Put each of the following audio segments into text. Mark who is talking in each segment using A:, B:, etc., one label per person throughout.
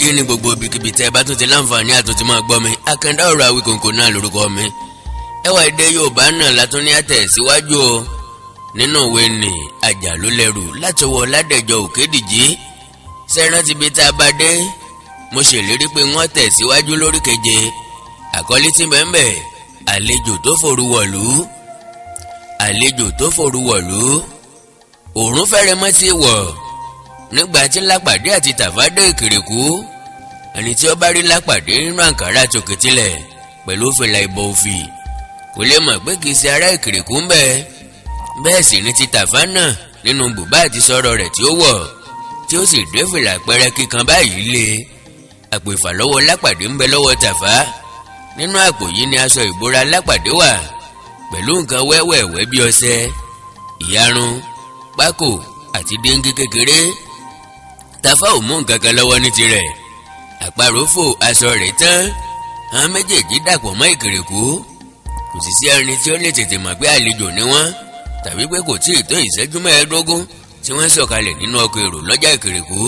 A: Kí ní gbogbo ibikíbi tẹ́ ẹ bá tún ti láǹfààní àtúntì máa gbọ́ mi. Àkàndá Ọ̀rọ̀ Awíkonko náà lórúkọ mi. Ẹwà èdè Yorùbá náà látún ní àtẹ̀síwájú o nínú ìwé ní Àjàlólẹ́rù látọwọ́ Ládẹjọ Òkèdìjì. Sẹ́rántí bíi tá a bá dé? Mo ṣèlérí pé wọ́n tẹ̀síwájú lórí keje. Àkọlé tí bẹ́ẹ̀: àlejò tó fòru wọ̀lú. Àlejò tó fòru wọ̀lú. Òòrùn fẹ́rẹ̀ mọ́ sí wọ̀ nígbà tí Lápàdé àti Tàfá dé Ìkìrìkú. Ẹni tí ó bá rí Lápàdé nínú àǹkárá tòkè tilẹ̀ pẹ̀lú fìlà ìbò òfì kò lè mọ̀ pé kìí ṣe ará Ìkìrìkú ń bẹ. Bẹ́ẹ̀ sì ni ti Tàfá náà nínú bùbá àti sọ̀rọ̀ rẹ̀ tí ó wọ̀, tí ó sì dé fìlà pẹ́rẹ́ kíkan báyìí lé. Àpò ìfàlọ́wọ́ Lápàdé ń bẹ lọ́wọ́ Tàfá. Nínú àpò yìí ni aṣọ ìbora Lápàdé wà pẹ̀lú nǹkan wẹ́wẹ̀wẹ́ bí ọṣẹ, ìyarun, pákò àti díngí kékeré. Tàfá ò mú nǹkan kan lọ́wọ́ ní tirẹ̀. Àparò fò, aṣọ rẹ̀ tán. Àwọn méjèèjì dàpọ̀ mọ́ Ìkìrìkú. Kò sì sí ẹni tí ó lè tètè mọ̀ pé àlejò ni wọ́n, tàbí pé kò tíì tó ìṣẹ́jú 15 tí wọ́n sọ̀kalẹ̀ nínú ọkọ̀ èrò lọ́jà Ìkìrìkú.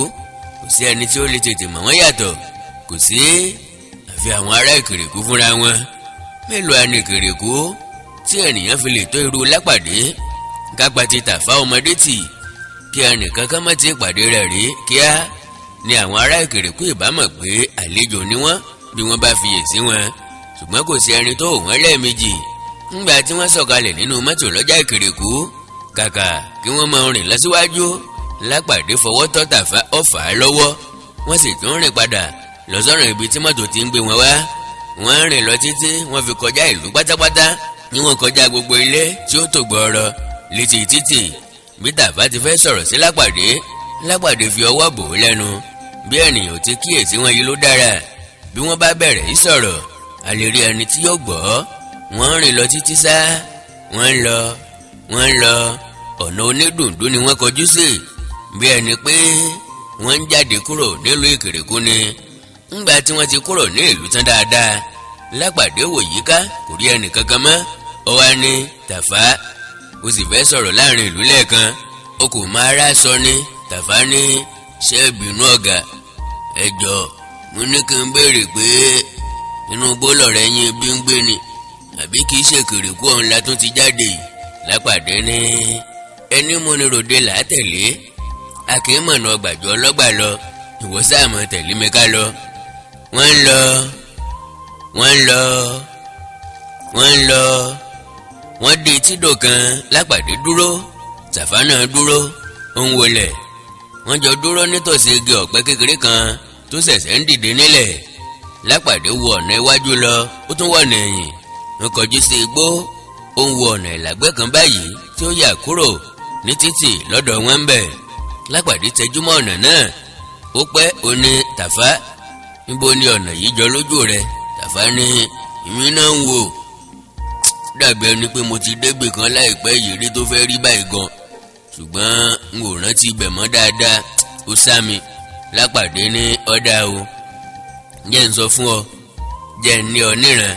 A: Kò sí ẹni tí ó lè tètè mọ̀ wọ́n yàtọ̀, kò sí, àfi àwọn ará Ìkìrìkú fúnra wọn. Mélòó àni Ìkìrìkú tí ènìyàn fi lè tó irú Lápàdé? Kápá ti Tàfá ọmọdé tì, kí ẹnìkan kan má ti pàdé rẹ̀ rí, kíá ni àwọn ará Ìkìrìkú ìbá mọ̀ pé àlejò ni wọ́n bí wọ́n bá fiyè sí wọn. Ṣùgbọ́n kò sí ẹni tó wọ́n lẹ́ẹ̀mejì ńgbà tí wọ́n sọ̀kalẹ̀ nínú mọ́tò lọ́jà Ìkìrìkú. Kàkà kí wọ́n máa rìn lọ síwájú, Lápàdé fọwọ́ tọ́ Tàfá, ọ̀fà lọ́wọ́, wọ́n sì tún rìn padà lọ sọ́nà ibi tí mọ́tò ti ń gbé wọn wá. Wọ́n rìn lọ títí wọ́n fi kọjá ìlú pátápátá, ní wọ́n kọjá gbogbo ilé tí ó tò gbọ́ọ̀rọ̀ létí títì. Bí Tàfá ti fẹ́ sọ̀rọ̀ sí Lápàdé, Lápàdé fi ọwọ́ bò ó lẹ́nu. Bí ènìyàn ti kíyèsí wọn yìí ló dára. Bí wọ́n bá bẹ̀rẹ̀ í sọ̀rọ̀, a lè rí ẹni tí yóò gbọ́. Wọ́n rìn lọ títí sá, wọ́n ń lọ, wọ́n ń lọ. Ọ̀nà onídùndún ni wọ́n kọjú sí, bí ẹni pé wọ́n ń jáde kúrò nílùú Ìkìrìkú ni. Ńgbà tí wọ́n ti kúrò ní ìlú tán dáadáa, Lápàdé wò yíká, kò rí ẹnì kankan mọ́. Ó wá ní, "Tàfá, o sì fẹ́ sọ̀rọ̀ láàrin ìlú lẹ́ẹ̀kan, o kò máa rá sọ ní." Tàfá ní, "Ṣé ìbínú ọ̀gá? Ẹ jọ, mo ní kí n béèrè pé inú gbólọ̀ rẹ̀ yín bí ń gbé ni, àbí kì í ṣe Ìkìrìkú ọ̀hún la tún ti jáde yìí?" Lápàdé ní, "Ẹni mú ni ròde là á tẹ̀lé, a kì í mọ̀nà ọgbàjọ́ ọlọ́gbà lọ. Ìwọ sáà mọ̀ tẹ̀lé mi ká lọ." Wọ́n ń lọ, wọ́n ń lọ, wọ́n ń lọ. Wọ́n dé etídò kan. Lápàdé dúró, Tàfá náà dúró, ó ń wọlẹ̀. Wọ́n jọ dúró nítòsí igi ọ̀pẹ kékeré kan tó ṣẹ̀ṣẹ̀ ń dìde nílẹ̀. Lápàdé wo ọ̀nà iwájú lọ, ó tún wọ̀nà ẹ̀yìn. Wọ́n kọjú sí igbó, ó ń wo ọ̀nà ìlàgbẹ́ kan báyìí tí ó yà kúrò ní títì lọ́dọ̀ wọn ń bẹ̀. Lápàdé tẹjúmọ́ ọ̀nà náà, ó pẹ́. Ó ní, "Tàfá, níbo ni ọ̀nà yìí jọ lójú rẹ?" Tàfá ní, "Ìmí náà ń wò, dàbí ẹni pé mo ti dégbè kan láìpẹ́ yìí rí tó fẹ́ rí báyìí gan, ṣùgbọ́n n ò rántí ibẹ̀ mọ́ dáadáa." Ó sá mi. Lápàdé ní, "Ọ̀dà o, jẹ́ ń sọ fún ọ, jẹ́ ń ní ọ níran.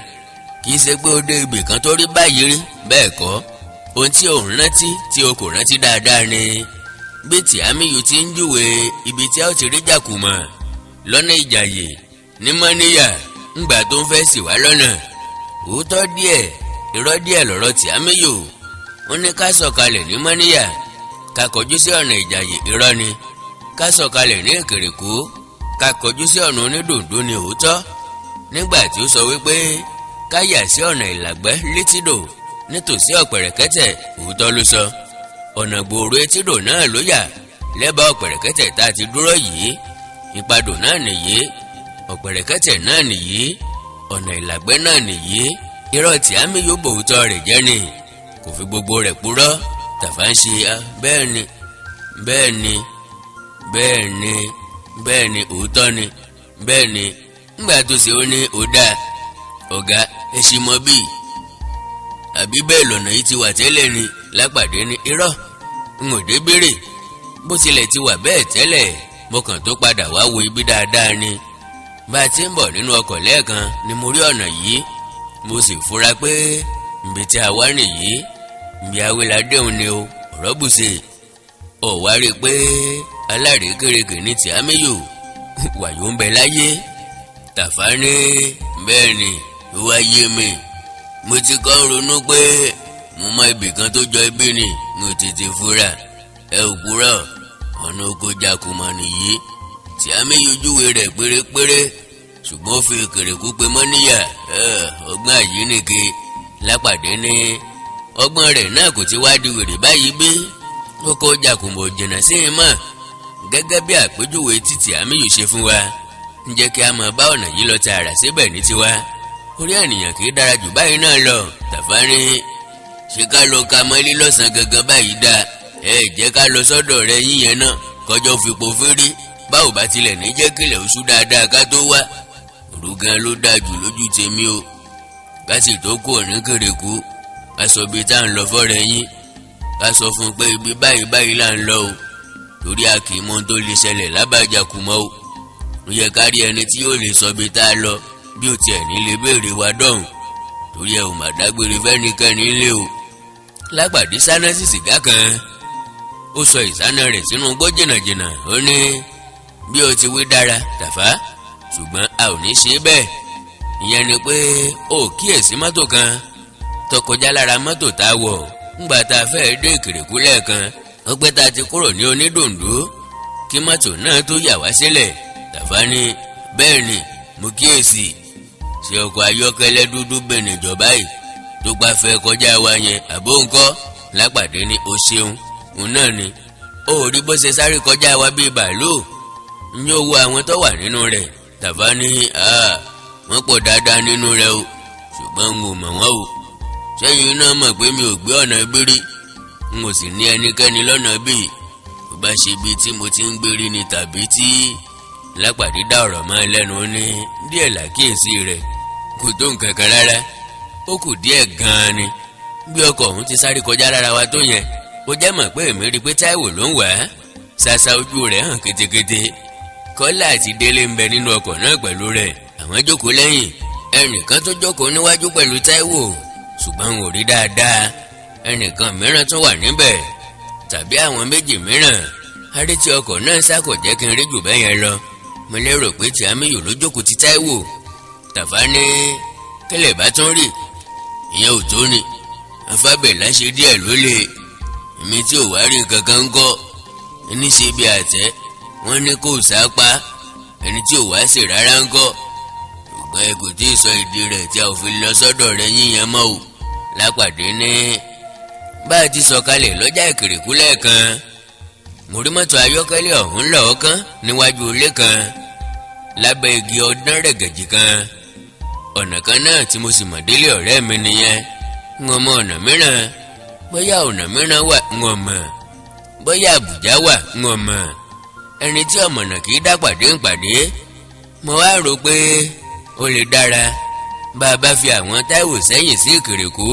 A: Kì í ṣe pé ó dé ibì kan tó rí báyìí rí, bẹ́ẹ̀ kọ́. Ohun tí ò ń rántí, tí o kò rántí dáadáa ni bí Tìámíyù ti ń júwe ibi tí a ó ti rí Jàkùmọ̀ lọ́nà Ìjàyè ní Mọ́níyà ńgbà tó ń fẹ́ sì wá lọ́nà. Òótọ́ díẹ̀, irọ́ díẹ̀ lọ̀rọ̀ Tìámíyù. Ó ní ká sọ̀kalẹ̀ ní Mọ́níyà, ká kọjú sí ọ̀nà Ìjàyè, irọ́ ni. Ká sọ̀kalẹ̀ ní Ìkìrìkú, ká kọjú sí ọ̀nà onídùndún ni òótọ́. Nígbà tí ó sọ wípé ká yà sí ọ̀nà Ìlàgbẹ́ létídò nítòsí Ọ̀pẹ̀rẹ̀kẹ́tẹ̀, òótọ́ ló sọ. Ọ̀nà gbòòrò etídò náà ló yà lẹ́bàá Ọ̀pẹ̀rẹ̀kẹ́tẹ̀ tá a ti dúró yìí. Ìpadò náà nìyí, Ọ̀pẹ̀rẹ̀kẹ́tẹ̀ náà nìyí, ọ̀nà Ìlàgbẹ́ náà nìyí. Irọ́ tí àmì yóò bòótọ́ rẹ̀ jẹ́ ni, kò fi gbogbo rẹ̀ purọ́." Tàfá ń ṣe, "Bẹ́ẹ̀ ni, bẹ́ẹ̀ ni, bẹ́ẹ̀ ni, bẹ́ẹ̀ ni, òótọ́ ni, bẹ́ẹ̀ ni." Ńgbà tó ṣe, ó ní, "Ó dáa ọ̀gá, ẹ ṣì mọ bíi àbí bẹ́ẹ̀ lọ́nà yìí ti wà tẹ́lẹ̀ ni?" Lápàdé ní, "Irọ́, n ò dé béèrè bó tilẹ̀ ti wà bẹ́ẹ̀ tẹ́lẹ̀. Mo kàn tó padà wá wo ibi dáadáa ni. Bá a ti ń bọ̀ nínú ọkọ̀ lẹ́ẹ̀kan ni mo rí ọ̀nà yìí, mo sì fura pé ibi tí a wá nìyí. Ibi awéladéhùn ni o." Ọ̀rọ̀ bùṣe. Ọ̀ wá rí i pé alárékérekè ní Tìámíyù. Wàyó ń bẹ láyé. Tàfá ní bẹ́ẹ̀ ni, ó wá yé mi. Mo ti kọ́ ń ronú pé mo mọ ibì kan tó jọ ibí ni mo tètè fura. Ẹ ò kúrọ̀, ọ̀nà oko Jàkùmọ̀ nìyí tí a méjì ojúwe rẹ̀ pérépéré, ṣùgbọ́n ó fi Ìkèrèkú pe mọ́ níyà. Ọgbọ́n àyínìke. Lápàdé ní ọgbọ́n rẹ̀ náà kò ti wá di wèrè báyìí bí oko Jàkùmọ̀ ò jìnnà sí i mọ́, gẹ́gẹ́ bí àpèjúwe títì àmìyù ṣe fún wa. Ń jẹ́ kí a máa bá ọ̀nà yìí lọ tààrà síbẹ̀ ní tiwa. Orí ènìyàn kì í dára jù báyìí náà lọ. Tàfá ní ṣé ká lọ ka mọ́lí lọ́sàn-án gangan báyìí dáa? Ẹ jẹ́ ká lọ sọ́dọ̀ rẹ yíyẹn náà kọjọ́ fipò fírí. Báwo bá tilẹ̀ ní jẹ́ kílẹ̀ oṣù dáadáa ká tó wá, òru gan ló dáa jù lójú tèmi o. Ká sì tó kú òní Kèrèkú, ká sọ ibi tá à ń lọ fọ́rẹ̀ yín, ká sọ fún un pé ibi báyìí báyìí là ń lọ o, torí a kì í mọ ohun tó lè ṣẹlẹ̀ lábàjákùmọ́ o. Ó yẹ ká rí ẹni tí yóò lè sọ ibi tá a lọ, bí ó tiẹ̀ ní lè béèrè wa dọ̀hùn, torí ẹ ò mà dágbére fẹ́nikẹ́ni lé o. Lápàdé sáná sí sìgá kan, ó sọ ìsáná rẹ̀ sínú igbó jìnnàjìnnà. Ó ní bí o ti wí dára, Tàfá, ṣùgbọ́n a ò ní ṣe bẹ́ẹ̀. Ìyẹn ni pé ó kíyèsí mọ́tò kan tó kọjá lára mọ́tò tá a wọ̀ ńgbà tá a fẹ́ dé Ìkèrèkú lẹ́ẹ̀kan. Ó pẹ́ tá a ti kúrò ní Onídòǹdó kí mọ́tò náà tó yà wá sílẹ̀. Tàfá ní bẹ́ẹ̀ ni, mo kíyèsí. Ṣé ọkọ̀ ayọ́kẹ́lẹ́ dúdú bẹ̀nìjọba yìí tó gbà fẹ́ kọjá wa yẹn àbó ńkọ́? Lápàdé ní o ṣeun, òun náà ni. Ó rí bó ṣe sáré kọjá wa bíi bàálù ní owó àwọn tó wà nínú rẹ̀. Tàfá ní wọ́n pọ̀ dáadáa nínú rẹ̀ o, ṣùgbọ́n n ò mọ̀ wọ́n o. Sẹ́yìn náà mọ̀ pé mi ò gbé ọ̀nà bírí, n ò sì ní ẹnikẹ́ni lọ́nà bíi bó bá ṣe ibi tí mo ti ń gbérí ni tàbí tí. Lápàdé dá ọ̀rọ̀ mọ́ lẹ́nu ní díẹ̀ làkíyèsí rẹ̀ kò tó nǹkan kan rárá, ó kù díẹ̀ gan-an ni. Bí ọkọ̀ ọ̀hún ti sáré kọjá lára wa tó yẹn, ó jẹ́ mọ̀ pé èmi rí i pé Táíwò ló ń wà á. Ṣàṣà ojú rẹ̀ hàn kétékété. Kọ́lá àti Délé ń bẹ nínú ọkọ̀ náà pẹ̀lú rẹ̀. Àwọn jókòó lẹ́yìn, ẹnìkan tó jókòó níwájú pẹ̀lú Táíwò, ṣùgbọ́n n ò rí dáadáa. Ẹnìkan mìíràn tún wà níbẹ̀ tàbí àwọn méjì mìíràn. Arétí ọkọ̀ náà sá kò jẹ́ kí n rí jù bẹ́ẹ̀ yẹn lọ. Mo lérò pé Tìámíyù ló jókòó ti Táíwò. Tàfá ní kílẹ̀ bá tún rí ìyẹn ò tó ni afábẹ̀lá ṣe díẹ̀ ló lè. Èmi tí ò wá rí kankan ń kọ́ níṣe bí àtẹ wọ́n ní kò sápá, ẹni tí ò wá sí rárá ń kọ́. Ṣùgbọ́n ẹ kò tí ì sọ ìdí rẹ̀ tí a ò fi lọ sọ́dọ̀ rẹ̀ yíyan mọ́ o. Lápàdé ní bá a ti sọ̀kalẹ̀ lọ́jà Ìkèrèkú lẹ́ẹ̀kan, mo rí mọ́tò ayọ́kẹ́lẹ́ ọ̀hún lọ́ọ̀kan níwájú ilé kan lábẹ́ igi ọdán rẹ̀gẹ̀jì kan. Ọ̀nà kan náà tí mo sì mọ̀ délé ọ̀rẹ́ mi nìyẹn. Ń mọ ọ̀nà mìíràn, bóyá ọ̀nà mìíràn wà ń mọ̀, bóyá Àbújá wà ń mọ̀. Ẹni tí ọ̀mọ̀nà kì í dá pàdé ń pàdé. Mo wá rò pé ó lè dára bá a bá fi àwọn Táíwò sẹ́yìn sí Ìkèrèkú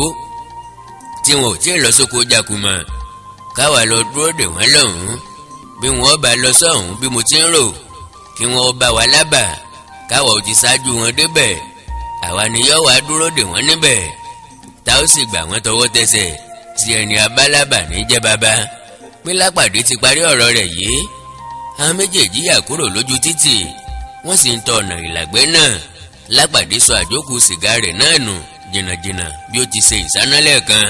A: tí wọn ò tí ì lọ sóko Jàkùmọ̀, káwa lọ dúró dè wọ́n lọ́hùn-ún. Bí wọ́n bá lọ sọ́hùn bí mo ti ń rò, kí wọ́n bá wa lábà, káwa ò ti ṣáájú wọn débẹ̀. Àwa ni yóò wá dúró dè wọ́n níbẹ̀, tá ó sì gbà wọ́n tọwọ́ tẹsẹ̀ tí ẹni abálábà ní jẹ́ bàbá. Pé Lápàdé ti parí ọ̀rọ̀ rẹ̀ yìí, àwọn méjèèjì yà kúrò lójú títì, wọ́n sì ń tọ ọ̀nà ìlàgbẹ́ náà. Lápàdé sọ àjókù sìgá rẹ̀ náà nù jìnnàjìnnà bí ó ti ṣe ìsáná lẹ́ẹ̀kan.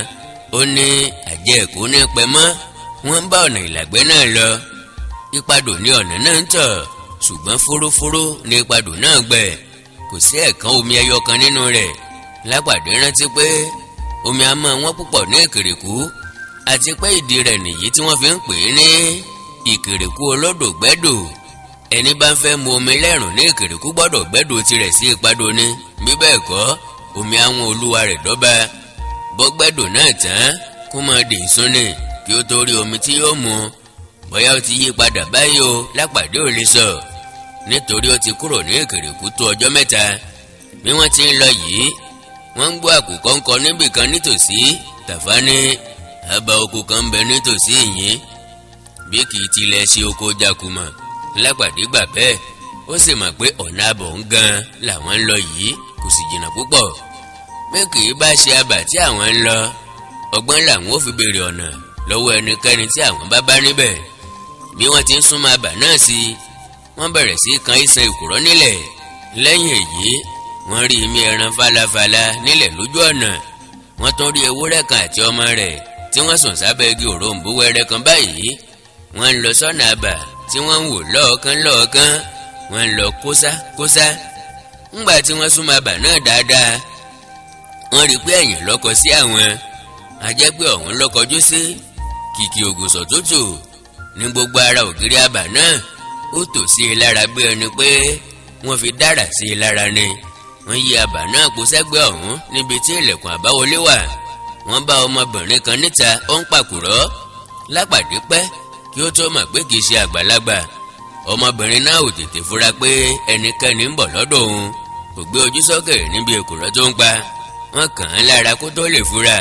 A: Ó ní àjẹ́ ẹ̀kọ́ ní pẹ́ mọ́. Wọ́n ń bá ọ̀nà ìlàgbẹ́ náà lọ. Ìpadò ní ọ̀nà náà ń tọ̀, ṣùgbọ́n fórófóró ní ìpadò náà gbẹ, kò sí ẹ̀kan omi ẹyọ kan nínú rẹ̀. Lápàdé rántí pé omi a máa wọ́n púpọ̀ ní Ìkèrèkú, àti pé ìdí rẹ̀ nìyí tí wọ́n fi ń pè é ní Ìkèrèkú olódò gbẹ́dò. Ẹni bá ń fẹ́ mu omi lẹ́rùn ní Ìkèrèkú gbọ́dọ̀ gbẹ́dò tirẹ̀ sí ìpadò ni, bí bẹ́ẹ̀ kọ́, omi àwọn olúwa rẹ̀ dọ́ba. Bọ́gbẹ́dò náà tán, kó máa dè súnni kí ó tó rí omi tí yóò mu. Bóyá ó ti yí padà báyìí o, Lápàdé ò lè sọ, nítorí ó ti kúrò ní Ìkèrèkú tó ọjọ́ mẹ́ta. Bí wọ́n ti ń lọ yìí, wọ́n ń gbọ́ àkùkọ ń kọ níbìkan nítòsí. Tàfá ní àbá oko kan ń bẹ nítòsí yìí, bí kì í tilẹ̀ ṣe oko Jàkùmọ̀. Lápàdé gbà bẹ́ẹ̀, ó sì mọ̀ pé ọ̀nà àbọ̀ ń gan làwọn ń lọ yìí, kò sì jìnnà púpọ̀. Bí kì í bá ṣe abà tí àwọn ń lọ, ọgbọ́n làwọn ò fi béèrè ọ̀nà lọ́wọ́ ẹnikẹ́ni tí àwọn bá bá níbẹ̀. Bí wọ́n ti ń súnmọ́ abà náà sí Wọ́n bẹ̀rẹ̀ sí kan iṣan ìkùrọ́ nílẹ̀. Lẹ́yìn èyí, wọ́n rí imí ẹran falafala nílẹ̀ lójú ọ̀nà. Wọ́n tún rí ewúrẹ́ kan àti ọmọ rẹ̀ tí wọ́n sùn sábẹ́ igi òrombó wẹ́rẹ́ kan báyìí. Wọ́n ń lọ sọ́nà àbà tí wọ́n ń wò lọ́ọ̀kan lọ́ọ̀kan. Wọ́n ń lọ kósá kósá. Ńgbà tí wọ́n súnmọ́ àbà náà dáadáa, wọ́n rí i pé ẹ̀yìn lọ́kọ sí àwọn, a jẹ́ pé ọ̀hún lọ́kọjú sí. Kìkì ògùsọ̀ tútù ní gbogbo ara ògiri àbà náà. Ó tò sí i lára bí ẹni pé wọ́n fi dára sí i lára ni. Wọ́n yí àbà náà kó sẹ́gbẹ́ ọ̀hún níbi tí ilẹ̀kùn àbáwọlé wà. Wọ́n bá ọmọbìnrin kan níta, ó ń pàkúrọ̀. Lápàdé pẹ́ kí ó tó mọ̀ pé kìí ṣe àgbàlagbà. Ọmọbìnrin náà ò tètè fura pé ẹnikẹ́ni ń bọ̀ lọ́dọ̀ òun. Kò gbé ojú sókè níbi èkùrọ́ tó ń pa. Wọ́n kàn án lára kó tó lè fura.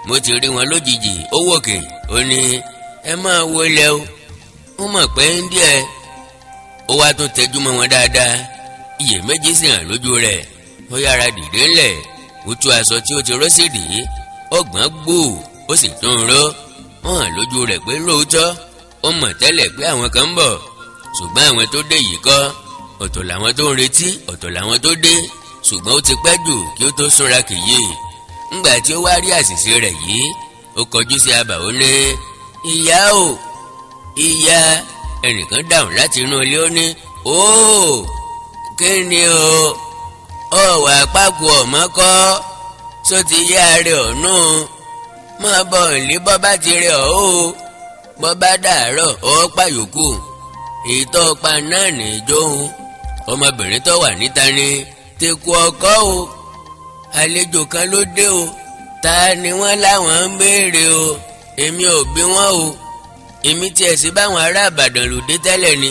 A: Mo ti rí wọn lójijì, ó wòkè, ó ní, "Ẹ máa wọlé o." Ó mọ̀ pé ń díẹ̀. Ó wá tún tẹjú mọ́ wọn dáadáa, iyèméjì sì hàn lójú rẹ̀. Ó yára dìde ńlẹ̀, ó tú aṣọ tí ó ti rọ́ sídìí, ọgbọ́n gbòò, ó sì tún un ró. Ó hàn lójú rẹ̀ pé lóòótọ́ ó mọ̀ tẹ́lẹ̀ pé àwọn kan ń bọ̀, ṣùgbọ́n àwọn tó dé yìí kọ́. Ọ̀tọ̀ làwọn tó ń retí, ọ̀tọ̀ làwọn tó dé. Ṣùgbọ́n ó ti pẹ́ jù kí ó tó súnra kìyè. Ńgbà tí ó wá rí àṣìṣe rẹ̀ yìí, ó kọjú sí abà, ó ní, "Ìyá o, ìyá." Ẹnìkan dáhùn láti inú ilé, ó ní, "Óò, kí ni o? Ọ̀wà pákó ọ̀mọ́ kọ́ tó ti yá rẹ̀ ọ̀nù. Máa bọ̀ nílé bọ́ bá ti rẹ̀ ọ́ o. Bọ́ bá dàárọ̀ ọ́ pàyòkù ètò ọ̀pá náà nìjọ́hun." Ọmọbìnrin tó wà níta ni, "Tẹ̀kù ọkọ o, àlejò kan ló dé o. Ta ni wọ́n láwọn ń béèrè o? Èmi ò bí wọ́n o. Èmi tiẹ̀ sí báwọn ará Ìbàdàn lòdì tẹ́lẹ̀ ni,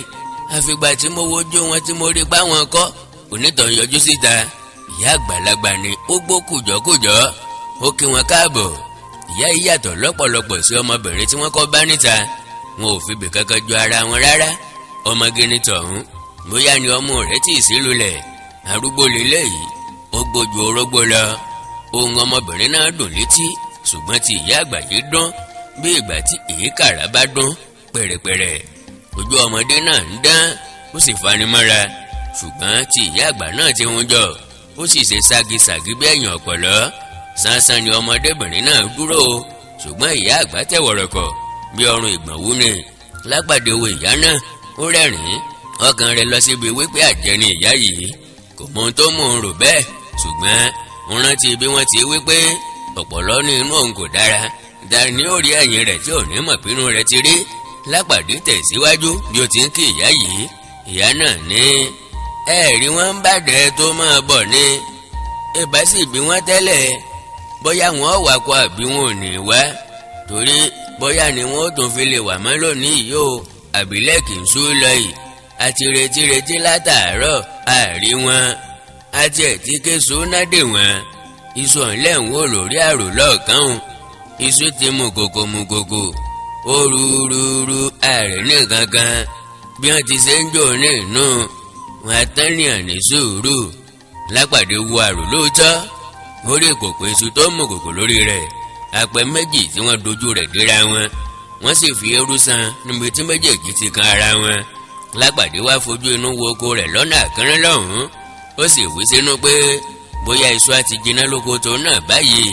A: àfìgbà tí mo wojú wọn tí mo rí báwọn kọ́." Onítàn yọjú síta. Ìyá àgbàlagbà ni, ó gbó kùjọ́kùjọ́. Ó kí wọn káàbọ̀. Ìyá yìí yàtọ̀ lọ́pọ̀lọpọ̀ sí ọmọbìnrin tí wọ́n kọ́ bá níta. Wọn ò fi bì kankan ju ara wọn rárá. Ọmọge ní tọ̀hún, bóyá ni ọmọ rẹ̀ tì í sí lulẹ̀. Arúgbó lélẹ́yìí, ó gbójú orógbó lọ. Ohùn ọmọbìnrin náà dùn létí, ṣùgbọ́n ti ìyá àgbà yìí dún bí ìgbà tí èékàrà bá dún pẹ̀rẹ̀pẹ̀rẹ̀. Ojú ọmọdé náà ń dán, ó sì fanimọ́ra, ṣùgbọ́n ti ìyá àgbà náà ti hun jọ, ó sì ṣe ságисàgí bí ẹ̀yìn ọ̀pọ̀lọ́. Sánsán ni ọmọdébìnrin náà dúró, ṣùgbọ́n ìyá àgbà tẹ̀ wọ̀rọ̀kọ̀ bí ọrùn ìgbọ̀nwú ni. Lápàdé wo ìyá náà, ó rẹ́rìn-ín. Ọkàn rẹ̀ lọ síbi wípé àjẹ́ ni ìyá yìí. Kò mọ ohun tó mú un rò bẹ́ẹ̀, ṣùgbọ́n ń rántí bí wọ́n ti wí pé ọ̀pọ̀lọ́ ní inú òun kò dára. Dání ó rí ẹ̀yìn rẹ̀ tí ò ní mọ̀ pínú rẹ̀ ti rí. Lápàdé tẹ̀síwájú bí ó ti ń kí ìyá yìí. Ìyá náà ní, "Ẹ̀ẹ́rí wọn ń bàdẹ́ tó máa bọ̀ ní ìbá sì bí wọ́n tẹ́lẹ̀, bóyá wọn wà kó àbí wọn ò ní wá, torí bóyá ni wọn ó tún fi lè wà mọ́ lónìí yìí o. Àbílẹ̀ kì í sú lọ yìí, àti retí retí látàárọ̀, àárí wọn, àti ẹ̀tí ké sónádè wọn. Iṣu ọ̀nlẹ̀ ń wò lórí àrò lọ́ọ̀kan o. Iṣu ti mú kòkò mú kòkò, ó rúrúrú, ààrẹ ní kankan. Bí wọ́n ti ṣe ń jò ní inú wọn atánìyàn ní sùúrù." Lápàdé wo àrò lóòótọ́, orí ìkòkò iṣu tó mú kòkò lórí rẹ̀, apẹ méjì tí wọ́n dojú rẹ̀ déra wọn, wọ́n sì fi eérú san níbi tí méjèèjì ti kan ara wọn. Lápàdé wá fojú inú wo oko rẹ̀ lọ́nà àkànrán lọ́hùn-ún, ó sì wí sínú pé bóyá iṣu á ti jiná lóko tó náà báyìí.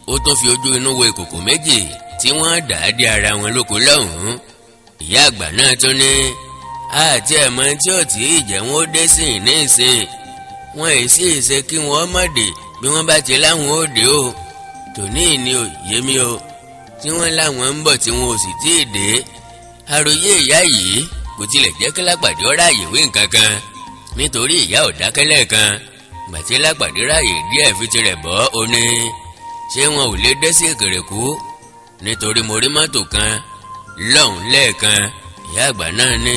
A: Ó tún fi ojú inú wo ìkòkò méjì tí wọ́n dà á dé ara wọn lóko lọ́hùn-ún. Ìyá àgbà náà tún ní, "Àti ẹ̀mọ́ tí ò tí ì jẹ́ wọn ó dé sí ní ìsìn wọn èyí sì ṣe kí wọ́n mọ̀ dé bí wọ́n bá ti láwọn ó dé o. Tòní ni ò yé mi o, tí wọ́n láwọn ń bọ̀ tí wọn ò sì tí ì dé." Àròyé ìyá yìí kò tilẹ̀ jẹ́ kí Lápàdé ó ráàyè wí nǹkan kan, nítorí ìyá ò dákẹ́ lẹ́ẹ̀kan. Gbàtí Lápàdé ráàyè díẹ̀ fi tirẹ̀ bọ́, ó ní, "Ṣé wọn ò lè dé sí Ìkèrèkú? Nítorí mo rí mọ́tò kan lọ́hùn lẹ́ẹ̀kan." Ìyá àgbà náà ní,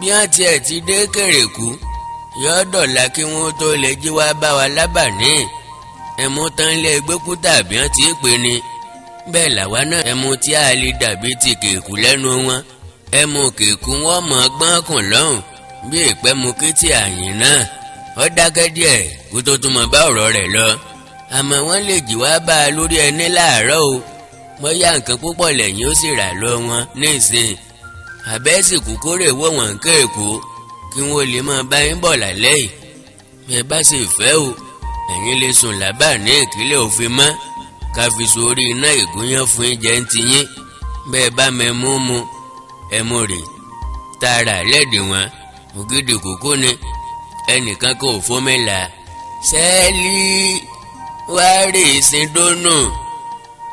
A: "Bí wọ́n tiẹ̀ ti dé Kèrèkú, yọ́ dọ̀la kí wọ́n tó lè jí wá bá wa lábàní. Ẹ̀mú tán lé gbẹ́kú tàbí wọ́n ti pè ní bẹ́ẹ̀ làwa náà. Ẹ̀mú tí a lè dàbí ti kèkú lẹ́nu wọn. Ẹ̀mú kèkú wọn mọ̀ gbọ́n kùn lọ́hùn bí ìpẹ́ mu kétí àyìn náà." Ó dákẹ́ díẹ̀ kó tó tún mọ̀ bá ọ̀rọ̀ rẹ̀ lọ. "Àmọ́ wọ́n lè jí wá bá a lórí ẹni láàárọ̀ o. Bóyá nǹkan púpọ̀ lẹ́yìn ó sì rà lọ wọn nísìn, àbẹ́sì kúkúrè wò wọ́n kéèkó." Kí wọ́n lè máa bá yín bọ̀ lálẹ́ yìí. Ẹ bá sì fẹ́ o, ẹ̀yin lè sùn lábà ní ìkílẹ̀ òfin mọ́, ká fi sórí iná ìgúnyán fún yín jẹ́ ń tiyín. Bẹ́ẹ̀ bá mẹ́mú mu ẹmu rè tààrà lẹ́dìí wọn ògidì kókó ni, ẹnìkan kò fómi là sẹ́ẹ̀lì wá rè síndónù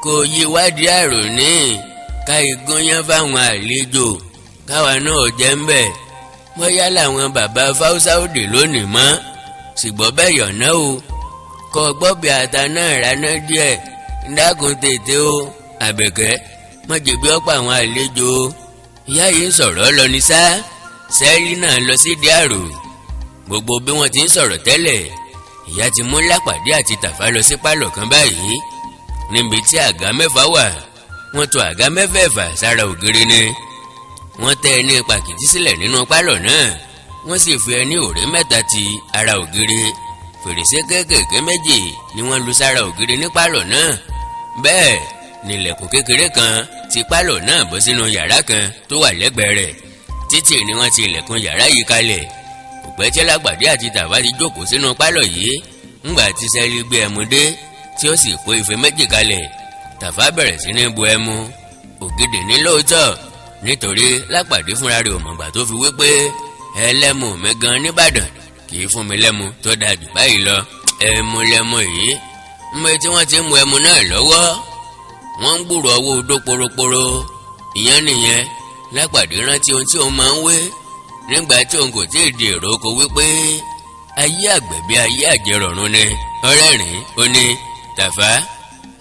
A: kò yí wádìí àròní ká ìgúnyán fáwọn àlejò káwa náà jẹ́ ń bẹ̀. Bóyá làwọn bàbá fáúsá òde lónìí mọ́, ṣùgbọ́n bẹ́ẹ̀ yọ̀nà o, kọ́ gbọ́bì ata náà ráná díẹ̀. Dákun tètè o, Àbẹ̀kẹ́, má jẹ̀bi ọ̀pọ̀ àwọn àlejò o. Ìyá yìí ń sọ̀rọ̀ lọ ní sá, sẹ́ẹ̀lì náà lọ sí díàrò. Gbogbo bí wọ́n ti ń sọ̀rọ̀ tẹ́lẹ̀, ìyá ti mú Lápàdé àti Tàfá lọ sí pálọ̀ kan báyìí, níbi tí àga 6 wà. Wọ́n tò àga mẹ́fẹ̀ẹ̀fà sára ògiri ni. Wọ́n tẹ́ ẹní pàkìtì sílẹ̀ nínú pálọ̀ náà, wọ́n sì fi ẹní òré 3 ti ara ògiri. Fèrèsé kéékèèké 2 ni wọ́n lu sára ògiri ní pálọ̀ náà. Bẹ́ẹ̀ nílẹ̀kùn kékeré kan ti pálọ̀ náà bọ́ sínú yàrá kan tó wà lẹ́gbẹ̀ẹ́ rẹ̀. Títì ni wọ́n ti ilẹ̀kùn yàrá yìí kalẹ̀. Kò pẹ́ tí Lápàdé àti Tàfá ti jókòó sínú pálọ̀ yìí, ńgbà tí sẹ́rí gbé ẹmu dé, tí ó sì kó ife 2 kalẹ̀. Tàfá bẹ̀rẹ̀ sí ní bu ẹmu. Ògidì ní lóòótọ́, nítorí Lápàdé fúnra rẹ̀ ò mọ̀gbà tó fi wí pé ẹlẹ́mu mi gan nìbàdàn kì í fún mi lẹ́mu tó dáa jù báyìí lọ. Ẹmu lẹ́mu yìí ń bẹ. Tí wọ́n ti ń mu ẹmu náà lọ́wọ́, wọ́n ń gbúrò ọwọ́ odó poroporo. Ìyẹn nìyẹn. Lápàdé rántí ohun tí òun máa ń wé nígbà tí òun kò tí ì di èrò oko, wípé ayé àgbẹ̀ bí ayé àjẹrọ̀run ni. Ọ̀rẹ́rìn ó ní, "Tàfá,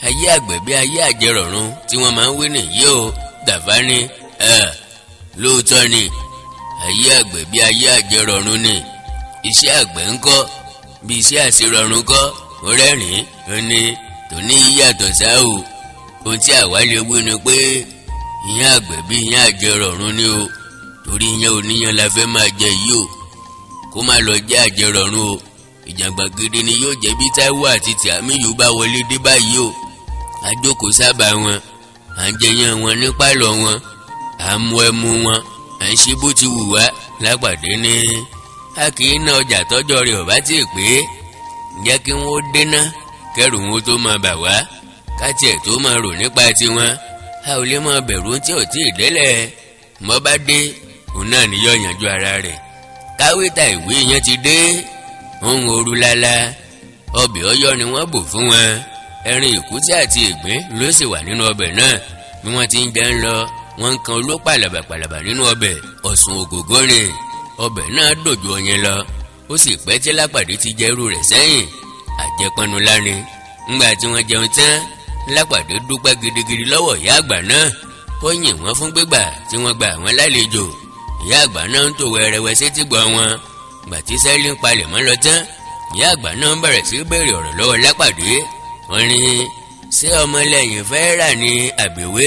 A: ayé àgbẹ̀ bí ayé àjẹrọ̀run tí wọ́n máa ń wí nìyí o." Tàfá ní, "Lóòótọ́ ni, ayé àgbẹ̀ bí ayé àjẹrọ̀run ni. Iṣẹ́ àgbẹ̀ ń kọ́ bí iṣẹ́ àṣerọ̀run kọ́?" Ọ̀rẹ́rìn ó ní, "Tòní yíyàtọ̀ sá o. Ohun tí àwa lè wí ni pé ìyẹn àgbẹ̀ bí ìyẹn àjẹrọ̀run ni o, torí ìyẹn oníyan la fẹ́ máa jẹ yìí o. Kó má lọ jẹ́ àjẹrọ̀run o. Ìjàngbọ̀n gidi ni yóò jẹ́ bí Táíwò àti Tìámíyù bá wọlé dé báyìí o. Àjókòó sábà wọn, à ń jẹyàn wọn ní pálọ̀ wọn, à ń mu ẹmu wọn, à ń ṣe bó ti wù wá." Lápàdé ní, "A kì í ná ọjà tọ́jọ́ rẹ̀ ò bá tí ì pé. Jẹ́ kí wọ́n déná kẹrù wọn tó máa bà wá, ká tiẹ̀ tó máa rò nípa tiwọn. A ò lè máa bẹ̀rù tí ò tí ì délẹ̀. Mọ́ bá dé, òun náà ní yóò yanjú ara rẹ̀." Káwéta ìwé yẹn ti dé, òun ooru lala. Ọbẹ̀ ọ̀yọ́ ni wọ́n bò fún wọn. Ẹrin ìkútí àti ìgbín ló sì wà nínú ọbẹ̀ náà. Bí wọ́n ti ń jẹun lọ, wọ́n ń kan oló pàlàbàpàlàbà nínú ọbẹ̀. Ọ̀sùn ògògó ni ọbẹ̀ náà dòjò ọyẹn lọ. Ó sì pẹ́ tí Lápàdé ti jẹ irú rẹ̀ sẹ́yìn. Àjẹpọnu láni. Ńgbà tí wọ́n jẹun tán, Lápàdé dúpẹ́ gidigidi lọ́wọ́ ìyá àgbà náà. Ó yìn wọ́n fún gbígbà tí wọ́n gba àwọn lálejò. Ìyá àgbà náà ń tò wẹ́rẹ́wẹ́ sétí gbọ́ wọn. Gbà tí sẹ́lí ń palẹ̀ mọ́ lọ tán, ìyá àgbà náà ń bẹ̀rẹ̀ sí béèrè ọ̀rọ̀ lọ́wọ́ Lápàdé. Wọ́n ní, "Ṣé ọmọlẹ́yìn fẹ́ rà ní àbẹ̀wé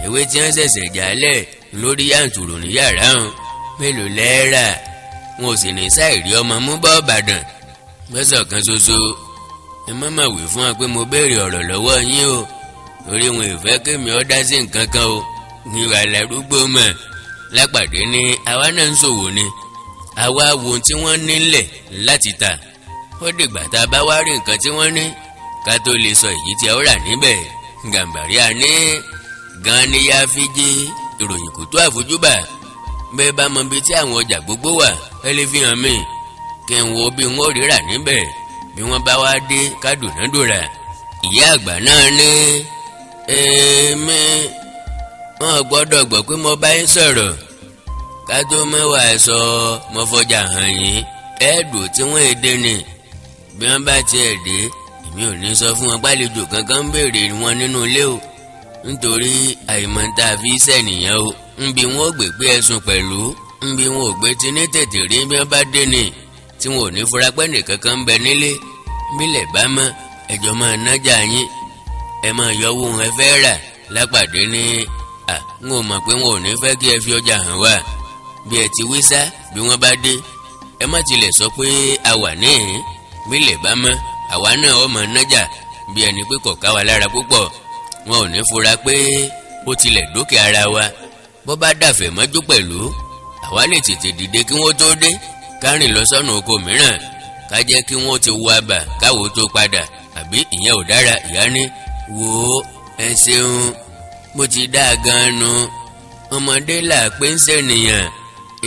A: ewé tí wọ́n ṣẹ̀ṣẹ̀ jálẹ̀ lórí yàǹtùrù ní yàrá hàn? Mélòó lẹ́ẹ̀rà?" Wọn ò sì ní sáìrí ọmọ mú bọ́ Ìbàdàn gbẹ́sọ̀ kan ṣoṣo. "Ẹ má má wí fún wa pé mo béèrè ọ̀rọ̀ lọ́wọ́ yín o, torí wọn ò fẹ́ kémi ọ́ dá sí nǹkan kan o, ìwà lárúgbó mọ̀." Lápàdé ní, "Àwa náà ń ṣòwò ni. Àwa wo ohun tí wọ́n nílẹ̀ láti tà. Ó dìgbà tá a bá wá rí nǹkan tí wọ́n ní ká tó lè sọ èyí tí a ó rà níbẹ̀." Gàmbàrí àní gan ni yá fi jí ìròyìn kò tó àfojúbà. "Bẹ́ẹ̀ bá mọ ibi tí àwọn ọjà gbogbo wà, ẹ lè fi hàn mí kí n wo bí wọ́n rírà níbẹ̀. Bí wọ́n bá wá dé, kádùnádùrà." Ìyá àgbà náà ní, "Èmi wọn gbọ́dọ̀ gbọ́ pé mo bá yín sọ̀rọ̀. Ká tó mẹ́wàá sọ mo fọjà hàn yín. Ẹ̀ẹ́dùn tí wọ́n èdè ni. Bí wọ́n bá tiẹ̀ dé, èmi ò ní sọ fún wọn pálejò kankan ń béèrè wọn nínú ilé o, nítorí àìmọ̀ta fi sẹ́nìyàn o. Nbi wọn ò gbé pé ẹ̀sùn pẹ̀lú nbi wọn ò gbé tí ní tètè rí bí wọ́n bá dé ni, tí wọn ò ní fura pé nìkankan ń bẹ nílé. Bílẹ̀ bá mọ́, ẹjọ́ máa nájà yín, ẹ máa yọwọ́ ẹ fẹ́ rà." Lápàdé ní, "À, n ò mọ̀ pé wọn ò ní fẹ́ kí ẹ fi ọjà hàn wá. Bí ẹ ti wí sá, bí wọ́n bá dé, ẹ má tilẹ̀ sọ pé a wà níhìn. Bílẹ̀ bá mọ́, àwa náà ọmọ nájà bí ẹni pé kò ká wa lára púpọ̀. Wọn ò ní fura pé ó tilẹ̀ dókè ara wa. Bó bá dàfẹ́ mọ́jú pẹ̀lú, àwa Àwa lè tètè dìde kí wọ́n tó dé, ká rìn lọ sọ́nà oko mìíràn, ká jẹ́ kí wọ́n ti wo abà káwo tó padà. Àbí ìyẹn ò dára? Ìyá ní, "Wò ó, ẹ ṣeun, bó ti dáa gan-an nu. Ọmọdé là pé ń ṣènìyàn,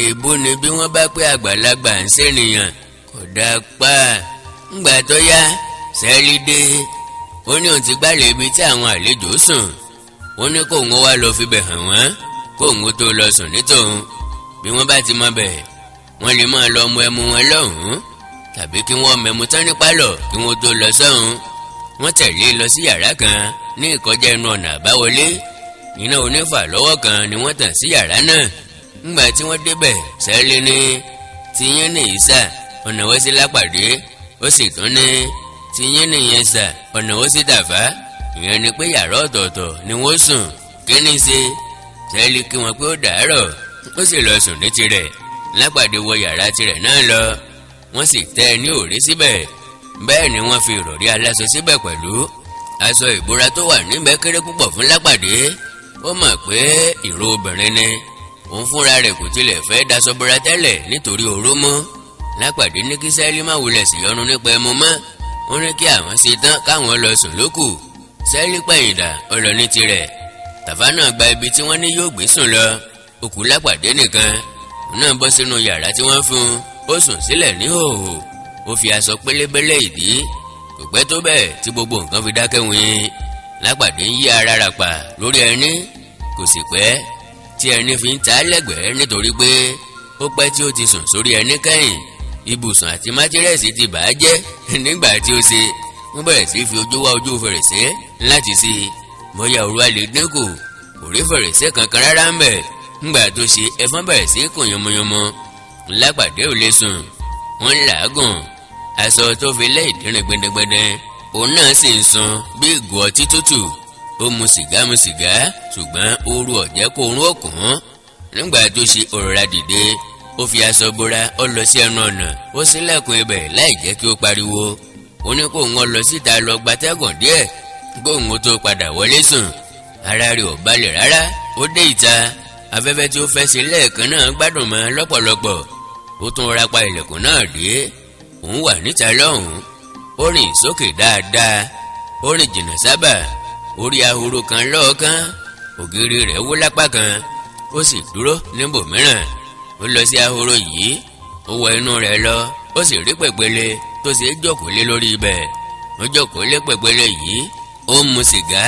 A: èèbó ni bí wọ́n bá pé àgbàlagbà ń ṣènìyàn kò dáa pa." Ńgbà tó yá, sẹ́ẹ̀lì dé. Ó ní òun ti gbálẹ̀ ibi tí àwọn àlejò sùn. Ó ní kóun wá lọ fibẹ̀ hàn wọ́n kóun tó lọ sùn nítòun. Bí wọ́n bá ti mọ bẹ̀, wọ́n lè máa lọ mu ẹmu wọn lọ́hùn-ún, tàbí kí wọ́n mẹmu tán ní pálọ̀ kí wọ́n tó lọ sọ́hùn. Wọ́n tẹ̀lé lọ sí yàrá kan ní ìkọjá ẹnu ọ̀nà àbáwọlé. Iná onífà lọ́wọ́ kan ni wọ́n tàn sí yàrá náà. Ńgbà tí wọ́n débẹ̀, sẹ́lẹ̀ ní, "Tiyín ní ìsà." Ọ̀nà wọ́n sí lápàdé. Ó sì tún ní, "Tiyín nìyẹn sà." Ọ̀nà wọ́n sí tàfá. Ìyẹn ni pé yàrá ọ̀tọ̀ọ̀tọ̀ ni wọ́n sùn. Kí ni ṣe sẹ́lẹ̀ kí wọ́n pé ó dàárọ̀, ó sì lọ sùn ní tirẹ̀. Lápàdé wọ yàrá tirẹ̀ náà lọ. Wọ́n sì tẹ́ ẹ ní òré síbẹ̀. Bẹ́ẹ̀ ni wọ́n fi ìrọ̀rí aláṣọ síbẹ̀ pẹ̀lú. Aṣọ ìbora tó wà níbẹ̀ kéré púpọ̀ fún lápàdé. Ó mọ̀ pé ìró obìnrin ni. Òun fúnra rẹ̀ kò tilẹ̀ fẹ́ daṣọ bora tẹ́lẹ̀ nítorí òró mọ́. Lápàdé ní kí sẹ́lí má wulẹ̀ sí ọrùn nípa ẹmu mọ́. Ó ní kí àwọn ṣe tán káwọn lọ sùn lókù. Sẹ́lí pẹ̀yìndà, ó lọ ní tirẹ̀. Tàfá náà gba ibi tí wọ́n ní yóò gbé sùn lọ. Òkú lápàdé nìkan. Òun náà bọ́ sínú yàrá tí wọ́n fún un. Ó sùn sílẹ̀ ní hòhò, ó fi aṣọ pélébélé ìdí. Kò pẹ́ tó bẹ́ẹ̀ tí gbogbo nǹkan fi dákẹ́ wín. Lápàdé ń yí ara rà pa lórí ẹní. Kò sì pẹ́ tí ẹni fi ń ta lẹ́gbẹ̀ẹ́, nítorí pé ó pẹ́ tí ó ti sùn sórí ẹní kẹ́yìn. Ibùsùn àti mátírẹ́sì ti bà á jẹ́. Nígbà tí ó ṣe, wọ́n bẹ̀rẹ̀ sí fi ojú wá ojú fèrèsé láti sí i bóyá òru á lè dínkù. Kò rí fèrèsé kankan rárá ń bẹ̀. Ńgbà tó ṣe, ẹ̀fọn bẹ̀rẹ̀ sí kùn yánmọ́yánmọ́. Lápàdé ò lè sùn, wọ́n ń làágùn. Aṣọ tó fi lé ìdírin gbẹdẹgbẹdẹ, òun náà sì ń sun bí ìgò ọtí tútù. Ó mu sìgá, mu sìgá, ṣùgbọ́n ooru ọ̀jẹ́ kó orun òkun. Nígbà tó ṣe, òrora dìde, ó fi aṣọ bora, ó lọ sí ẹnu ọ̀nà, ó ṣílẹ̀kùn ibẹ̀ láì jẹ́ kí ó pariwo. Ó ní kó ń lọ síta lọ gbatẹ́gùn díẹ̀ kóun ó tó padà wọlé sùn. Ara rẹ̀ ò balẹ̀ rárá. Ó dé ìta. Afẹ́fẹ́ tí ó fẹ́ sí lẹ́ẹ̀kan náà gbádùn mọ́ lọ́pọ̀lọpọ̀. Ó tún rapa ilẹ̀kùn náà dé. Òun wà níta lọ́hùn-ún. Ó rìn sókè dáadáa, ó rìn jìnnà sábà. Ó rí ahoro kan lọ́ọ̀kan. Ògiri rẹ̀ wó lápá kan, ó sì dúró níbòmíràn. Ó lọ sí ahoro yìí, ó wọ inú rẹ̀ lọ, ó sì rí pèpele tó ṣe é jókòó lé lórí ibẹ̀. Ó jókòó lé pèpele yìí, ó ń mu sìgá.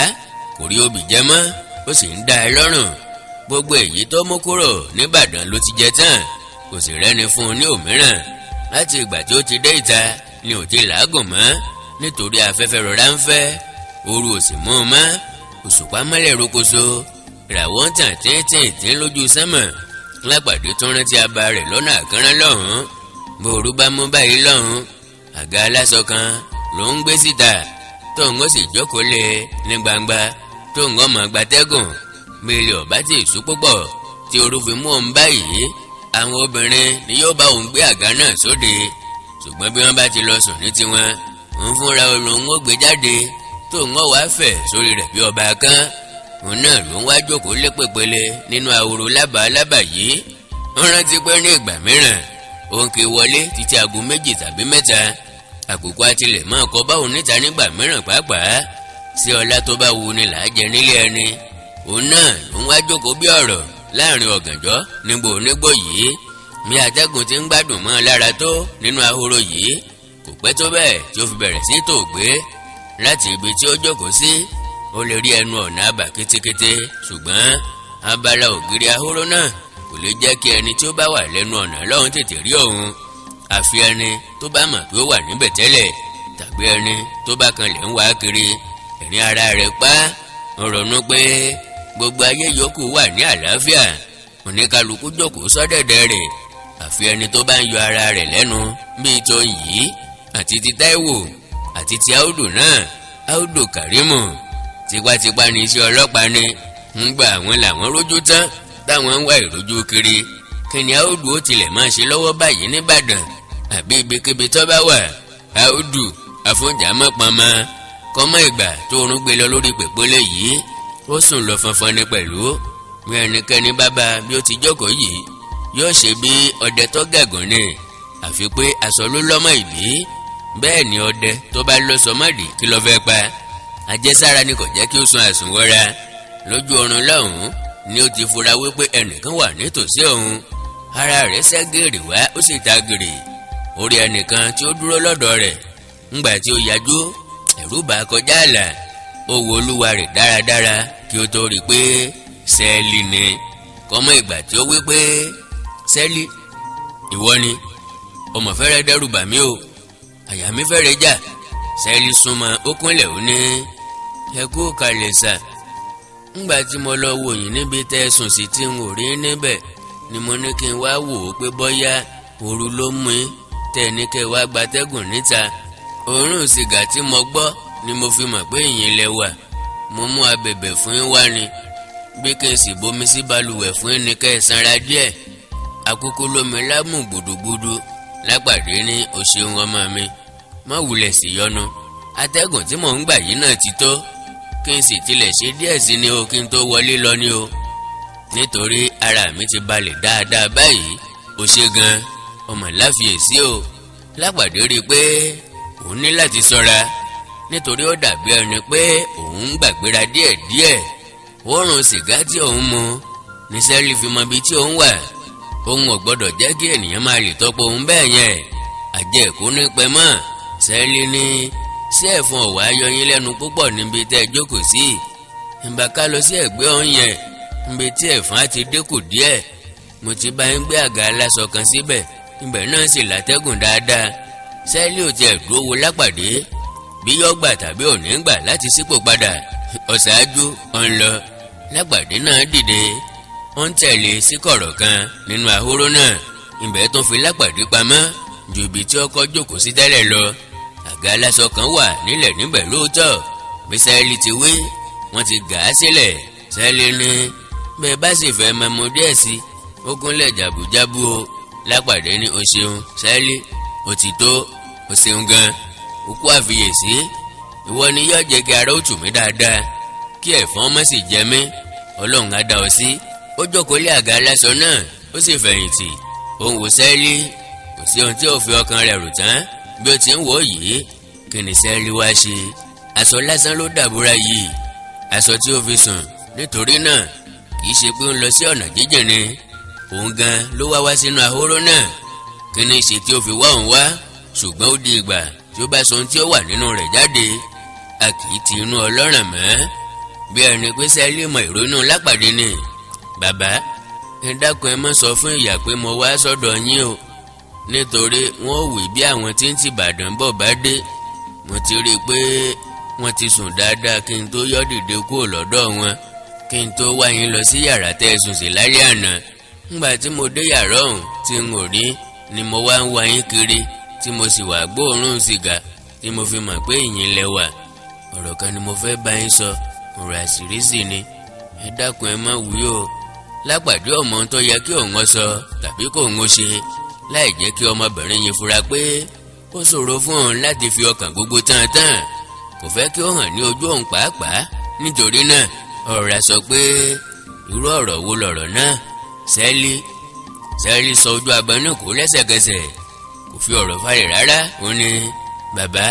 A: Kò rí obì jẹ mọ́, ó sì ń dá ẹ lọ́rùn. Gbogbo èyí tó mú kúrò nìbàdàn ló ti jẹ tán, kò sì rẹ́ni fún un ní òmíràn. Láti ìgbà tí ó ti dé ìta ni ò ti làágùn mọ́, nítorí afẹ́fẹ́ rọra ń fẹ́, ooru ò sì mú un mọ́. Òṣùpá mọ́lẹ̀ rokoṣo, ìràwọ̀ ń tàn tíntìntín lójú sánmọ̀. Lápàdé tó rántí aba rẹ̀ lọ́nà àkànrán lọ́hùn-ún. Bóoru bá mú báyìí lọ́hùn-ún, àga aláṣọ kan ló ń gbé síta, tóun ó sì jókòó lé ní gbangba, tóun ọmọ gbatẹ́gùn. Bí ilé ọ̀bá tí ì sú púpọ̀ tí ooru fi mú òun báyìí, àwọn obìnrin ni yóò bá òun gbé àga náà sóde. Ṣùgbọ́n bí wọ́n bá ti lọ sùn ní tiwọn, òun fúnra òun ó gbé jáde, tóun ó wàá fẹ̀ sórí rẹ̀ bí ọba kan. Òun náà ló ń wá jókòó lé pèpele nínú ahoro lábàá lábàá yìí. Wọ́n rántí pé ní ìgbà mìíràn, òun kì í wọlé títí aago 2 tàbí 3. Àkókò àtìlẹ̀ máa kọ báwọn níta nígbà mìíràn pàápàá. Sí ọlá tó bá wu ni là á jẹ nílé ẹni. Òun náà ló ń wá jókòó bí ọ̀rọ̀ láàrin ọ̀gànjọ́ nígbò onígbò yìí. Bí atẹ́gùn ti ń gbádùn mọ́ ọ lára tó nínú ahoro yìí, kò pẹ́ tó bẹ́ẹ̀ tí ó fi bẹ̀rẹ̀ sí tòògbé. Láti ibi tí ó jókòó sí, ó lè rí ẹnu ọ̀nà àbà kétékété, ṣùgbọ́n abala ògiri ahoro náà kò lè jẹ́ kí ẹni tí ó bá wà lẹ́nu ọ̀nà lọ́hùn tètè rí òun, àfi ẹni tó bá mọ̀ pé ó wà níbẹ̀ tẹ́lẹ̀, tàbí ẹni tó bá kanlẹ̀ ń wá kiri. Ẹ̀rín ara rẹ̀ pa. Ń ronú pé gbogbo ayé yòókù wà ní àlàáfíà, oníkálukú jókòó sọ́dẹ̀dẹ̀ rẹ̀, àfi ẹni tó bá ń yọ ara rẹ̀ lẹ́nu bíi tó yìí àti ti Táíwò àti ti Áùdù náà, Áùdù Kàrímù. Tipátipá ní iṣẹ́ ọlọ́pàá ni ń gba àwọn làwọn rójú tán táwọn ń wá ìrójú kiri. Kí ni Áùdù ó tilẹ̀ máa ṣe lọ́wọ́ báyìí nìbàdàn àbí ibikíbi tó bá wà? Áùdù àfọ̀njàmọ́ kọ́mọ ìgbà tó rún gbé lọ lórí pèpélé yìí, ó sùn lọ fọnfọn ní pẹ̀lú. Bí ẹnikẹ́ni bá bá bí ó ti jókòó yìí, Yóò ṣe bí ọdẹ tó gẹ̀gùn ni, àfi pé aṣọ ló lọ́mọ ìdí. Bẹ́ẹ̀ ni ọdẹ tó bá lọ sọmọ́dì, kí ló fẹ́ pa? Àjẹsára ni kò jẹ́ kí ó sun àsùnwọ́ra. Lójú oorun lọ́hùn-ún ni ó ti fura wípé ẹnìkan wà nítòsí òun. Ara rẹ̀ ṣẹ́gìrì wá, ó sì ta gìrì orí ẹnìkan tí ó dúró lọ́dọ̀ rẹ̀. Ńgbà tí ó yájú, ẹ̀rù bà kọjá àlà. Ó wo olúwa rẹ̀ dáradára kí ó tó rí i pé Sẹ́ẹ̀lì ni. Kọ́mọ ìgbà tí ó wí pé, "Sẹ́ẹ̀lì, ìwọ ni? Ọmọ fẹ́rẹ́ dẹ́rù bà mí o, àyà mi fẹ́rẹ̀ já." Sẹ́ẹ̀lì súnmọ́, ó kúnlẹ̀, ó ní, "Ẹ kú kalẹ̀ sà. Ńgbà tí mo lọ wò yín níbi tẹ́ ẹ sùn sí tí n ò rí níbẹ̀ ni mo ní kí n wá wò ó pé bọ́yá òru ló mú yín tẹ́ ẹ ní kẹ́ ẹ wá gbatẹ́gùn níta. Òórùn sìgá tí mo gbọ́ ni mo fi mọ̀ pé ìyìn lẹ wà. Mo mú abẹ̀bẹ̀ fún yín wá ni, bí kí n sì bomi sí balùwẹ̀ fún yín ní kẹ́ ẹ sanra díẹ̀. Àkókò lómi lámù gbùdùgbùdù." Lápàdé ní, "O ṣeun, ọmọ mi, má wulẹ̀ sí yọnu. Atẹ́gùn tí mò ń gbà yìí náà ti tó. Kí n sì tilẹ̀ ṣe díẹ̀ sí ni o kí n tó wọlé lọ ni o, nítorí ara mi ti balẹ̀ dáadáa báyìí. O ṣe gan, ọmọ láfiyèsí o." Lápàdé rí i pé òun ní láti ṣọ́ra, nítorí ó dàbí ẹni pé òun ń gbàgbéra díẹ̀díẹ̀. Òórùn sìgá tí òun mu ní sẹ́ẹ̀lì fi mọ ibi tí òun wà. Òun ò gbọ́dọ̀ jẹ́ kí ènìyàn máa lè tọ́pọ̀ òun bẹ́ẹ̀ yẹn. Àjẹ́ èkó ní pẹ́ mọ́. Sẹ́ẹ̀lì ní, "Sí ẹ̀fọn ọ̀wá yọ yín lẹ́nu púpọ̀ níbi tẹ́ ẹ jókòó sí? Ìgbà ká lọ sí ẹ̀gbẹ́ ọ̀hún yẹn, níbi tí ẹ̀fọn á ti dínkù díẹ̀. Mo ti bá yín gbé àga aláṣọ kan síbẹ̀, ibẹ̀ náà sì látẹ́gùn dáadáa." Sẹ́ẹ̀lì ò tiẹ̀ dúró wo Lápàdé bí yọ́ gbà tàbí ò ní gbà láti sípò padà. Ọ̀ṣáájú ọ̀ ń lọ. Lápàdé náà dìde, ó ń tẹ̀lé sí kọ̀rọ̀ kan nínú ahoro náà. Ibẹ̀ tó fi Lápàdé pamọ́ ju ibi tí ọkọ̀ jókòó sí tẹ́lẹ̀ lọ. Àga aláṣọ kan wà nílẹ̀ níbẹ̀ lóòótọ́. Bí Sẹ́ẹ̀lì ti wí, wọ́n ti gà á sílẹ̀. Sẹ́ẹ̀lì ní, "Bẹ́ẹ̀ bá sì fẹ́ mẹ́mu díẹ̀ sí." Ó kúnlẹ̀ jàbújábú o. Lápàdé ní, "O ṣeun, Sẹ́ẹ̀lì, ó ti tó. O ṣeun gan, o kú àfiyèsí. Ìwọ ni yóò jẹ́ kí ara ó tù mí dáadáa, kí ẹ̀fọn má sì jẹ mí. Ọlọ́run á dá ọ sí." Ó jókòó lé àga aláṣọ náà, ó sì fẹ̀yìntì, ó ń wo Sẹ́ẹ̀lì. Kò sí ohun tí ò fi ọkàn rẹ̀ rò tán bí ó ti ń wò ó yìí. Kí ni Sẹ́ẹ̀lì wá ṣe? Aṣọ lásán ló dàbúrà yìí, aṣọ tí ó fi sùn. Nítorí náà, kì í ṣe pé ó ń lọ sí ọ̀nà jíjìn ni. Òun gan ló wá wá sínú ahoro náà. Kí ni ṣe tí ó fi wá òun wá? Ṣùgbọ́n ó di ìgbà tí ó bá sọ ohun tí ó wà nínú rẹ̀ jáde. A kì í ti inú ọlọ́ràn mọ́. Bí ẹni pé Sẹ́ẹ̀lì mọ ìrònú Lápàdé ni. "Bàbá, ẹ dákun, ẹ má sọ fún ìyá pé mo wá sọ́dọ̀ yín o, nítorí wọ́n ò wí bí àwọn tí ń tìbàdàn bọ̀ bá dé. Mo ti rí i pé wọ́n ti sùn dáadáa kí n tó yọ́ dìde kúrò lọ́dọ̀ wọn, kí n tó wá yín lọ sí yàrá tẹ́ ẹ sùn sí lálẹ́ àná. Ńgbà tí mo dé yàrá ọ̀hún tí n ò rí ni mo wá ń wá yín kiri, tí mo sì wá gbóòórùn sìgá tí mo fi mọ̀ pé ìyìn lẹ wà. Ọ̀rọ̀ kan ni mo fẹ́ bá yín sọ, ọ̀rọ̀ àṣírí sì ni. Ẹ dákun, ẹ má wí o." Lápàdé ọmọ tó yẹ kí òun sọ tàbí kó òun ṣe láì jẹ́ kí ọmọbìnrin yìí fura pé ó ṣòro fún òun láti fi ọkàn gbogbo tán tán. Kò fẹ́ kí ó hàn ní ojú òun pàápàá. Nítorí náà, ọ̀rọ̀ sọ pé, "Irú ọ̀rọ̀ wo lọ̀rọ̀ náà, Sẹ́ẹ̀lì?" Sẹ́ẹ̀lì sọ ojú abẹnú kò lẹ́sẹ̀kẹsẹ̀, kò fi ọ̀rọ̀ falẹ̀ rárá. Ó ní, "Bàbá,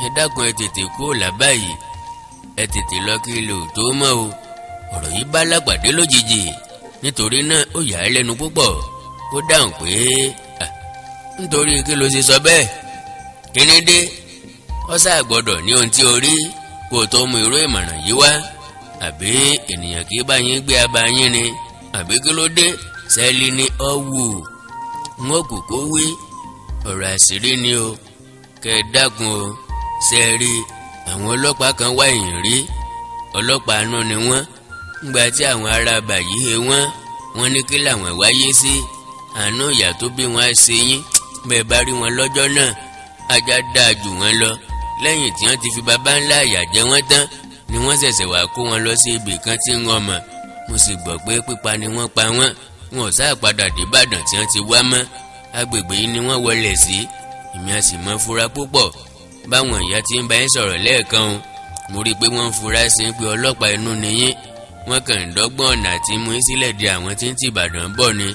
A: ẹ dákun, ẹ tètè kúrò lábá yìí. Ẹ tètè lọ kí ilé ò tó mọ́ o." Ọ̀rọ̀ yìí bá Lápàdé lójijì, nítorí náà ó yà á lẹ́nu púpọ̀. Ó dáhùn pé, "Nítorí kí ló ṣe sọ bẹ́ẹ̀? Kíní dé? Ó sáà gbọ́dọ̀ ní ohun tí o rí kó o tó mú irú ìmọ̀ràn yìí wá. Àbí ènìyàn kì í bá yín gbé aba yín ni, àbí kí ló dé?" Sẹ́ẹ̀lì ní, "Ọ̀wù ń ó kù kó wí, ọ̀rọ̀ àṣírí ni o. Kẹ́ ẹ dákun o. Ṣe é rí àwọn ọlọ́pàá kan wá ìyìn rí? Ọlọ́pàá inú ni wọ́n. Ńgbà tí àwọn ará bàyí he wọ́n, wọ́n ní kí làwọn wáyé sí, àánú ìyá tó bí wọn á ṣe yín. Bẹ́ẹ̀ bá rí wọn lọ́jọ́ náà, ajá dáa jù wọ́n lọ. Lẹ́yìn tí wọ́n ti fi baba ńlá ìyà jẹ wọ́n tán ni wọ́n ṣẹ̀ṣẹ̀ wá kó wọn lọ sí ibì kan tí ń wọ́n mọ̀. Mo sì gbọ́ pé pípa ni wọ́n pa wọ́n. Wọn ò sáà padà dé Ìbàdàn tí wọ́n ti wá mọ́. Agbègbè yìí ni wọ́n wọlé sí. Èmi a sì mọ fura púpọ̀. Báwọn ìyá tí ń bá yín sọ̀rọ̀ lẹ́ẹ̀kan o, mo rí i pé wọ́n ń fura sí pé ọlọ́pàá inú ni yín. Wọ́n kàn ń dọ́gbọ́n ọ̀nà àti mú yín sílẹ̀ di àwọn tí ń ti Ìbàdàn bọ̀ ni.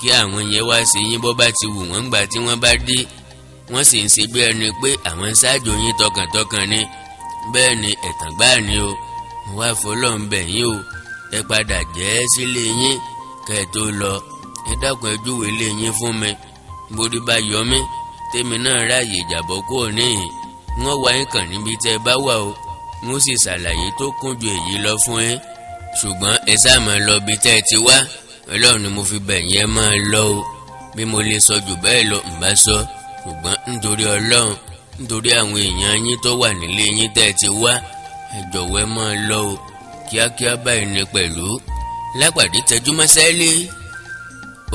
A: Kí àwọn yẹn wá sí yín bó bá ti wù wọ́n gbà tí wọ́n bá dé. Wọ́n sì ń ṣe bí ẹni pé àwọn ń ṣáàjò yín tọkàntọkàn ni. Bẹ́ẹ̀ ni, ẹ̀tàn gbáà ni o. Mo wá fọlọ́run bẹ̀ yín o, ẹ padà jẹ́ sílé yín kẹ́ ẹ tó lọ. Ẹ dákun, ẹ júwèé ilé yín fún mi. Borí bá yọ mí, tèmi náà ráàyè ìjàbọ̀ kúrò níhìn, wọ́n wá yín kàn níbi tẹ́ ẹ bá wà o. Wọ́n sì ṣàlàyé tó kún ju èyí lọ fún yín, ṣùgbọ́n ẹ sáà máa lọ bí tẹ́ ẹ ti wá. Ọlọ́run ni mo fi bẹ̀ yín, ẹ máa lọ o. Bí mo lè sọ jù bẹ́ẹ̀ lọ, ǹ bá sọ, ṣùgbọ́n nítorí Ọlọ́run, nítorí àwọn èèyàn yín tó wà nílé yín tẹ́ ẹ ti wá, ẹ jọ̀wọ́, ẹ máa lọ o, kíákíá báyìí ni pẹ̀lú. Lápàdé tẹjúmọ́ sẹ́lí,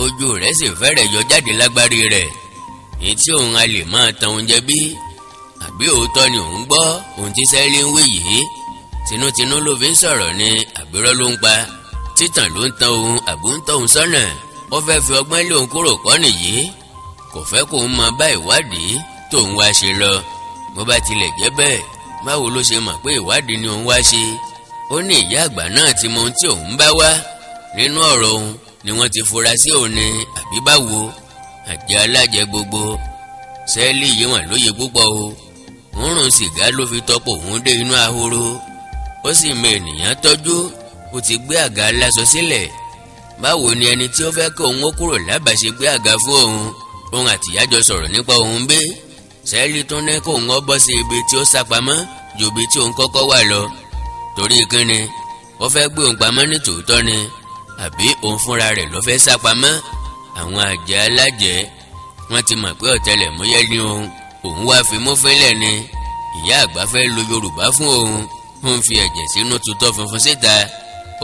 A: ojú rẹ̀ sì fẹ́rẹ̀ yọ jáde lágbárí rẹ̀. Èyí tí òun a lè máa tan oúnjẹ bí, àbí òótọ́ ni òun gbọ́ ohun tí sẹ́lí ń wí yìí? Tinútinú ló fi ń sọ̀rọ̀ ni, àbírọ́ ló ń pa? Títàn ló ń tan òun, àbú ń tọ́ òun sọ́nà? Ó fẹ́ fi ọgbọ́n lé òun kúrò kọ́ nìyí? Kò fẹ́ kó ń mọ bá ìwádìí tóun wá ṣe lọ. Bó bá tilẹ̀ jẹ́ bẹ́ẹ̀, báwo ló ṣe mọ̀ pé ìwádìí ni òun wá ṣe? Ó ní ìyá àgbà náà ti mọ ohun tí òun bá wá. Nínú ọ̀rọ̀ òun ni wọ́n ti fura sí òun ni, àbí báwo? Àjẹ́ alájẹ gbogbo sẹ́ẹ̀lì yìí wọ́n lóye púpọ̀ o. Òórùn sìgá ló fi tọpọ̀ òun dé inú ahoro. Ó sì mọ ènìyàn tọ́jú. Ó ti gbé àga aláṣọ sílẹ̀. Báwo ni ẹni tí ó fẹ́ kó òun ó kúrò lábàṣe gbé àga fún òun? Òun àtìyájọ sọ̀rọ̀ nípa òun bí sẹ́ẹ̀lì tún ní kó òun ó bọ́ sí ibi tí ó sá pamọ́ ju ibi tí òun kọ́kọ́ wà lọ. Torí kíni? Ó fẹ́ gbé òun pamọ́ ní tòótọ́ ni, àbí òun fúnra rẹ̀ ló fẹ́ sá pamọ́? Àwọn àjẹ́ alájẹ́, wọ́n ti mọ̀ pé ọ̀tẹlẹ̀múyẹ́ ní òun. Òun wá fi mú fínlẹ̀ ni. Ìyá àgbà fẹ́ lo Yorùbá fún òun, ó ń fi ẹ̀jẹ̀ sínú tutọ́ funfun síta,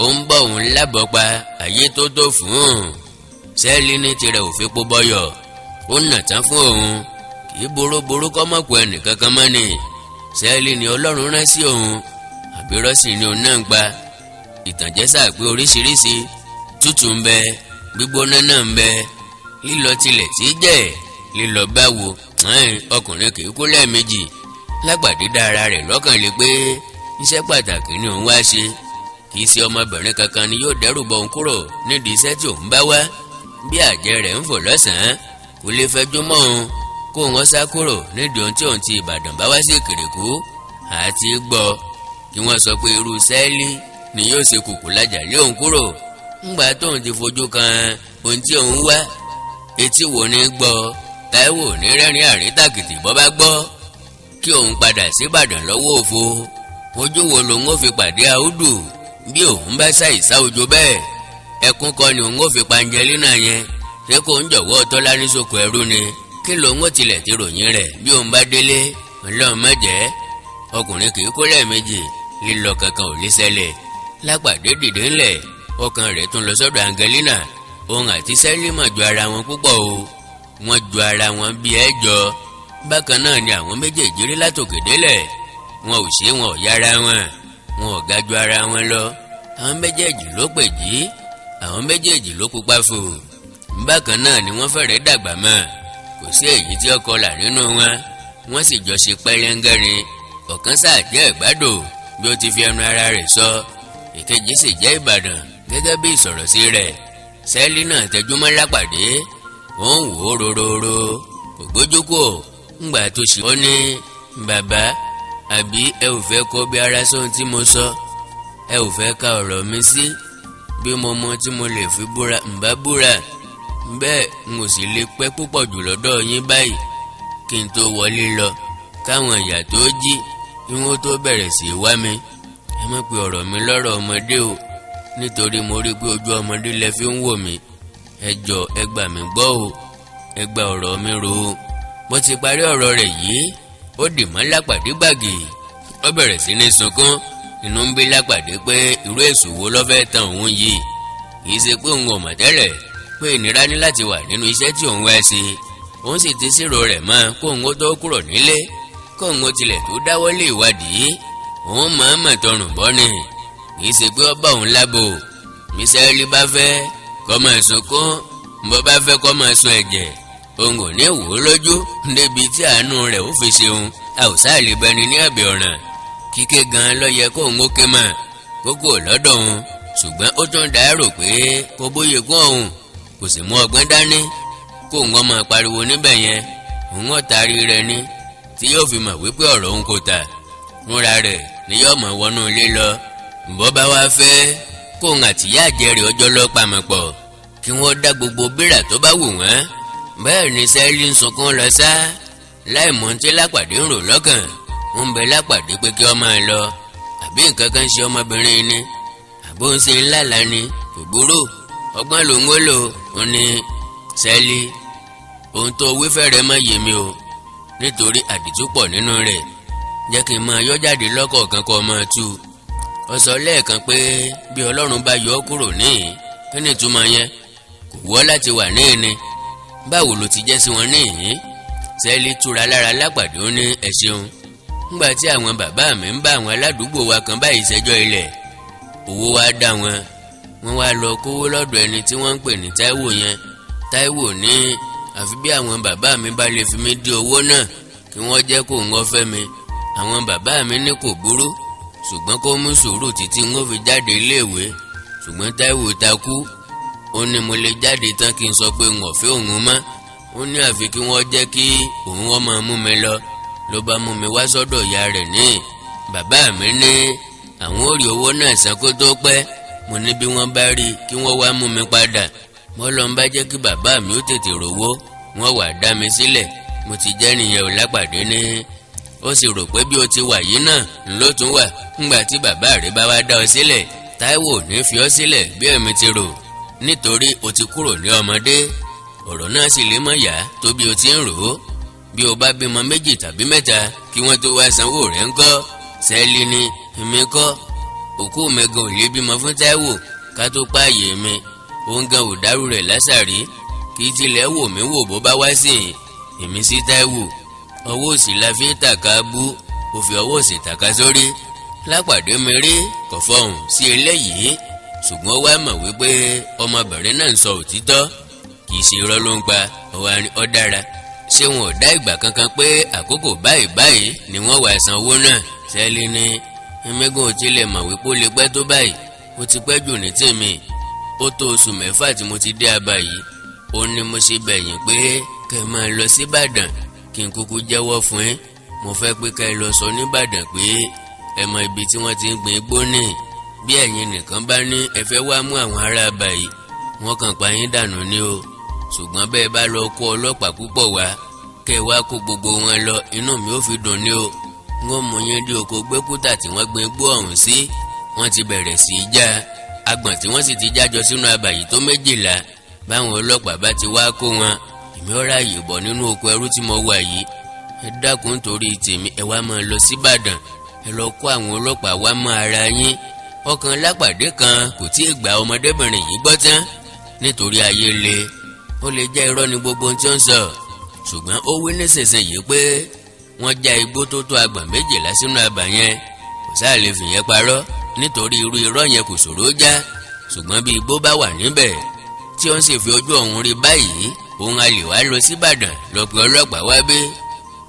A: ó ń bọ̀ òun lábọ̀ pa ayé tó tó fún un. Sẹ́ẹ̀lì ní tirẹ̀ ò fi pó bọ́yọ̀, ó nà tán fún òun. Kì í boróboró kọ́ mọ̀kù ẹnìkankan mọ́ ni. Sẹ́ẹ̀lì ni Ọlọ́run rán sí òun, àbí rọ́ọ̀sì ni òun náà ń pa? Ìtànjẹ sáà pé oríṣiríṣi. Tútù ń bẹ, gbígbóná náà ń bẹ. Lílọ tilẹ̀ tí jẹ́ lílọ báwo? Ọkùnrin kì í kú lẹ́ẹ̀mejì. Lágbàdé dá ara rẹ̀ lọ́kàn lé pé iṣẹ́ pàtàkì ni òun wá ṣe. Kì í ṣe ọmọbìnrin kankan ni yóò dẹ́rù bọ òun kúrò nídìí iṣẹ́ tí òun bá wá. Bí àjẹ́ rẹ̀ ń fò lọ́sàn-án, kò lè fẹjú mọ́ òun kó wọn sá kúrò nídìí ohun tí òun ti Ìbàdàn bá wá sí Ìkìrìkú. Àti gbọ́ kí wọ́n sọ pé irú sẹ́ẹ̀lì ni yóò ṣe kùkù lájà lé òun kúrò ńgbà tóun ti fojú kan ohun tí òun wá. Etí wo ni gbọ́? Táíwò ní rẹ́rìn àrítàkìtì bọ́ bá gbọ́ kí òun padà síbàdàn lọ́wọ́ òfo. Ojú wo lòun ó fi pàdé àúdù bí òun bá ṣàìsá ojú bẹ́ẹ̀? Ẹkún kọ́ ni òun ó fi pa Angelina yẹn? Ṣé kò ń jọ̀wọ́ Tọ́lá ní sóko ẹrú ni? Kí lòun ó tilẹ̀ ti ròyìn rẹ̀ bí òun bá délé? Ọlọ́run má jẹ́. Ọkùnrin kì í kó lẹ́ẹ̀mejì. Lílọ kankan ò lè ṣẹlẹ̀. Lápàdé dìde ńlẹ̀, ọkàn rẹ̀ tún lọ sọ́dọ̀ Angelina. Òun àti Sẹ́límọ̀ ju ara wọn púpọ̀ o. Wọ́n ju ara wọn bí ẹ̀jọ. Bákan náà ni àwọn méjèèjì rí látòkè délẹ̀. Wọn ò ṣe, wọn ò yára wọn, wọn ò ga ju ara wọn lọ. Àwọn méjèèjì ló pè jí, àwọn méjèèjì ló pupa fò. Bákan náà ni wọ́n fẹ́rẹ̀ẹ́ dàgbà mọ́. Kò sí èyí tí ó kọlà nínú wọn. Wọ́n sì jọ ṣe pẹ́lẹ́ngẹ́rin. Ọ̀kan sáà jẹ́ Ẹ̀gbádò bí ó ti fi ẹnu ara rẹ̀ sọ, ìkejì sì jẹ́ Ìbàdàn gẹ́gẹ́ bí ìsọ̀rọ̀sí rẹ̀. Sẹ́ẹ̀lì náà tẹjúmọ́ lápàdé, ó ń wò ó rororo, kò gbójú kò. Ńgbà tó ṣe, ó ní, "Bàbá, àbí ẹ ò fẹ́ kó bí ara sóhun tí mo sọ? Ẹ ò fẹ́ ka ọ̀rọ̀ mi sí? Bí mo mọ tí mo lè fi búra, ń bá búra bẹ́ẹ̀. N ò sì lè pẹ́ púpọ̀ jù lọ́dọ̀ yín báyìí kí n tó wọlé lọ, káwọn ìyá tó jí, kí wọ́n tó bẹ̀rẹ̀ sí í wá mi. Ẹ má pe ọ̀rọ̀ mi lọ́rọ̀ ọmọdé o, nítorí mo rí pé ojú ọmọdé lẹ fi ń wò mí. Ẹ jọ, ẹ gbà mí gbọ́ o, ẹ gba ọ̀rọ̀ mi rò ó." Bó ti parí ọ̀rọ̀ rẹ̀ yìí, ó dì mọ́ Lápàdé gbàgì, ó bẹ̀rẹ̀ sí ní sunkún. Inú ń bí Lápàdé pé irú èṣù wo ló fẹ́ tan òun yìí? Kì í ṣe pé òun ò mọ̀ tẹ́lẹ̀ pé ìnira ní láti wà nínú iṣẹ́ tí òun wá sí. Òun sì ti ṣírò rẹ̀ mọ́ kóun ó tó kúrò nílé, kóun ó tilẹ̀ tó dáwọ́lé ìwádìí. Òun mọ̀ọ́mọ̀ tọrùn bọ́ ni, kì í ṣe pé ó bá òun lábò. Mísẹ́lì bá fẹ́ kó máa sunkún, bó bá fẹ́ kó máa sun ẹ̀jẹ̀, òun ò ní wò ó lójú débi tí àánú rẹ̀ ó fi ṣeun. A ò sáà lè bẹni ní ẹ̀bẹ̀ ọ̀ràn. Kíké gan ló yẹ kóun ó ké mọ̀ kókó lọ́dọ̀ òun, ṣùgbọ́n ó tún dàárò pé kó bóyè kún òun. Kò sì mú ọgbọ́n dání kó ń máa pariwo níbẹ̀ yẹn. Òun ọ̀tàrí rẹ̀ ni tí yóò fi mọ̀ wípé ọ̀rọ̀ òun kò tà múra rẹ̀ ni yóò mọ̀ wọnú ilé lọ. Bọ́ bá wá fẹ́ kóun àtìyá àjẹrè ọjọ́ lọ pamọ́ pọ̀ kí wọ́n dá gbogbo bírà tó bá wù wọ́n. Bẹ́ẹ̀ ni Sẹ́lí ń sunkún lọ sá láì mọ̀ tí Lápàdé ń rò lọ́kàn. Ń bẹ Lápàdé pé kí ọ máa lọ, àbí nǹkan kan ṣe ọmọbìnrin ni, àbó ń ṣe ńlá lani. Kò gbúrò ọgbọ́n ló ń lò ó ní Sẹ́lí. Ohun tó wí fẹ́rẹ̀ má yé mi o, nítorí àdìtú pọ̀ nínú rẹ̀. Jẹ́ kí n máa yọ jáde lọ́kọ̀ọ̀kan kọ́ máa tú. Ó sọ lẹ́ẹ̀kan pé bí Ọlọ́run bá yọ ọ́ kúrò níhìn, kí ni ìtumọ̀ yẹn? Kò wọ́ láti wà níhìn ni? Báwo ló ti jẹ́ sí wọn níhìn? Sẹ́lí túra lára Lápàdé. Ó ní ẹ ṣeun. Ńgbà tí àwọn bàbá mi ń bá àwọn aládùúgbò wa kan báyìí ṣẹjọ́ ilẹ̀, owó wá dá wọn, wọ́n wá lọ kówó lọ́dọ̀ ẹni tí wọ́n ń pè ní Táíwò yẹn. Táíwò ní àfi bí àwọn bàbá mi bá lè fi mí dí owó náà kí wọ́n jẹ́ kó ń fẹ́ mi. Àwọn bàbá mi ní kò burú, ṣùgbọ́n kó mú sùúrù títí ń fi jáde iléèwé. Ṣùgbọ́n Táíwò takú. Ó ní mo lè jáde tán kí n sọ pé n ò fẹ́ òun mọ́. Ó ní àfi kí wọ́n jẹ́ kí òun wọ́n máa mú mi lọ. Ló bá mú mi wá sọ́dọ̀ ìyá rẹ̀ ní bàbá mi ní àwọn ò rí owó náà san kó tó pẹ́. Mo ní bí wọ́n bá rí kí wọ́n wá mú mi padà. Mo lọ ń bá jẹ́ kí bàbá mi ó tètè rówó, wọ́n wà dá mi sílẹ̀. Mo ti jẹ́ nìyẹn ò. Lápàdé ní ó sì rò pé bí o ti wà yìí náà ló tún wà ńgbà tí bàbá rẹ̀ bá wá dá ọ sílẹ̀. Táíwò ní fi ọ́ sílẹ̀ bí èmi ti rò, nítorí o ti kúrò ní ọmọdé. Ọ̀rọ̀ náà sì lè mọ̀ yá tó bí o ti ń rò ó. Bí o bá bímọ méjì tàbí mẹ́ta kí wọ́n tó wá sanwó rẹ̀ ńkọ́? Sẹ́ẹ̀lì ni èmi kọ́. Òkú mi gan ò lè bímọ fún Táíwò ká tó páàyè mi. Òun gan ò dárú rẹ̀ lásàrí. Kì í tilẹ̀ wò mí wò bó bá wá sí èmi sí Táíwò. Ọwọ́ òsì la fi tàka bú, ó fi ọwọ́ òsì tàka sórí. Lápàdé mi rí kò fọhùn sí eléyìí, ṣùgbọ́n wá mọ̀ wípé ọmọbìnrin náà ń sọ òtítọ́, kì í ṣe irọ́ ló ń pa. Ọwọ́ ọ dára. Ṣé wọn ò dá ìgbà kankan pé àkókò báyìí báyìí ni wọ́n wá san owó náà? Sẹ́lí ní ẹ̀mẹ́gùn ò tilẹ̀ mọ̀ wípé ó lè pẹ́ tó báyìí. Ó ti pẹ́ jù ní tèmi. Ó tó oṣù 6 tí mo ti dé abà yìí. Ó ní mo ṣe bẹ̀yìn pé kẹ́ ẹ máa lọ síbàdàn kí n kúkú jẹ́wọ́ fún yín. Mo fẹ́ pé kẹ́ ẹ lọ sọ níbàdàn pé ẹ mọ ibi tí wọ́n ti ń gbin igbó ní. Bí ẹ̀yin nìkan bá ní ẹ fẹ́ wá mú àwọn ará abà yìí, wọ́n kàn pa yín dànù ní o. Ṣùgbọ́n bẹ́ẹ̀ bá lọ kó ọlọ́pàá púpọ̀ wá, kẹ́ ẹ wá kó gbogbo wọn lọ, inú mi ò fi dùn ní o. Wọ́n mú yín dé oko gbẹ́kútà tí wọ́n gbin igbó ọ̀hún sí. Wọ́n ti bẹ̀rẹ̀ sí í já agbọ̀n tí wọ́n sì ti jájọ sínú abà yìí tó 12. Báwọn ọlọ́pàá bá ti wá kó wọn, èmi ó ráàyè bọ̀ nínú oko ẹrú tí mo wà yìí. Ẹ dákun, nítorí tèmi, ẹ wá máa lọ síbàdàn, ẹ lọ kó àwọn ọlọ́pàá wá mọ́ ara yín. Ọkàn Lápàdé kan kò tí ì gba ọmọdébìnrin yìí gbọ́ tán, nítorí ayé le. Ó lè jẹ́ irọ́ ni gbogbo ohun tí ó ń sọ, ṣùgbọ́n ó wí nísinsìnyí pé wọ́n já igbó tó tó agbọ̀n 12 sínú abà yẹn. Kò sáà lè fìyẹn parọ́, nítorí irú irọ́ yẹn kò ṣòro já. Ṣùgbọ́n bí igbó bá wà níbẹ̀ tí ó ń sì fi ojú òun rí báyìí, òun a lè wá lọ síbàdàn lọ pé ọlọ́pàá wá bí.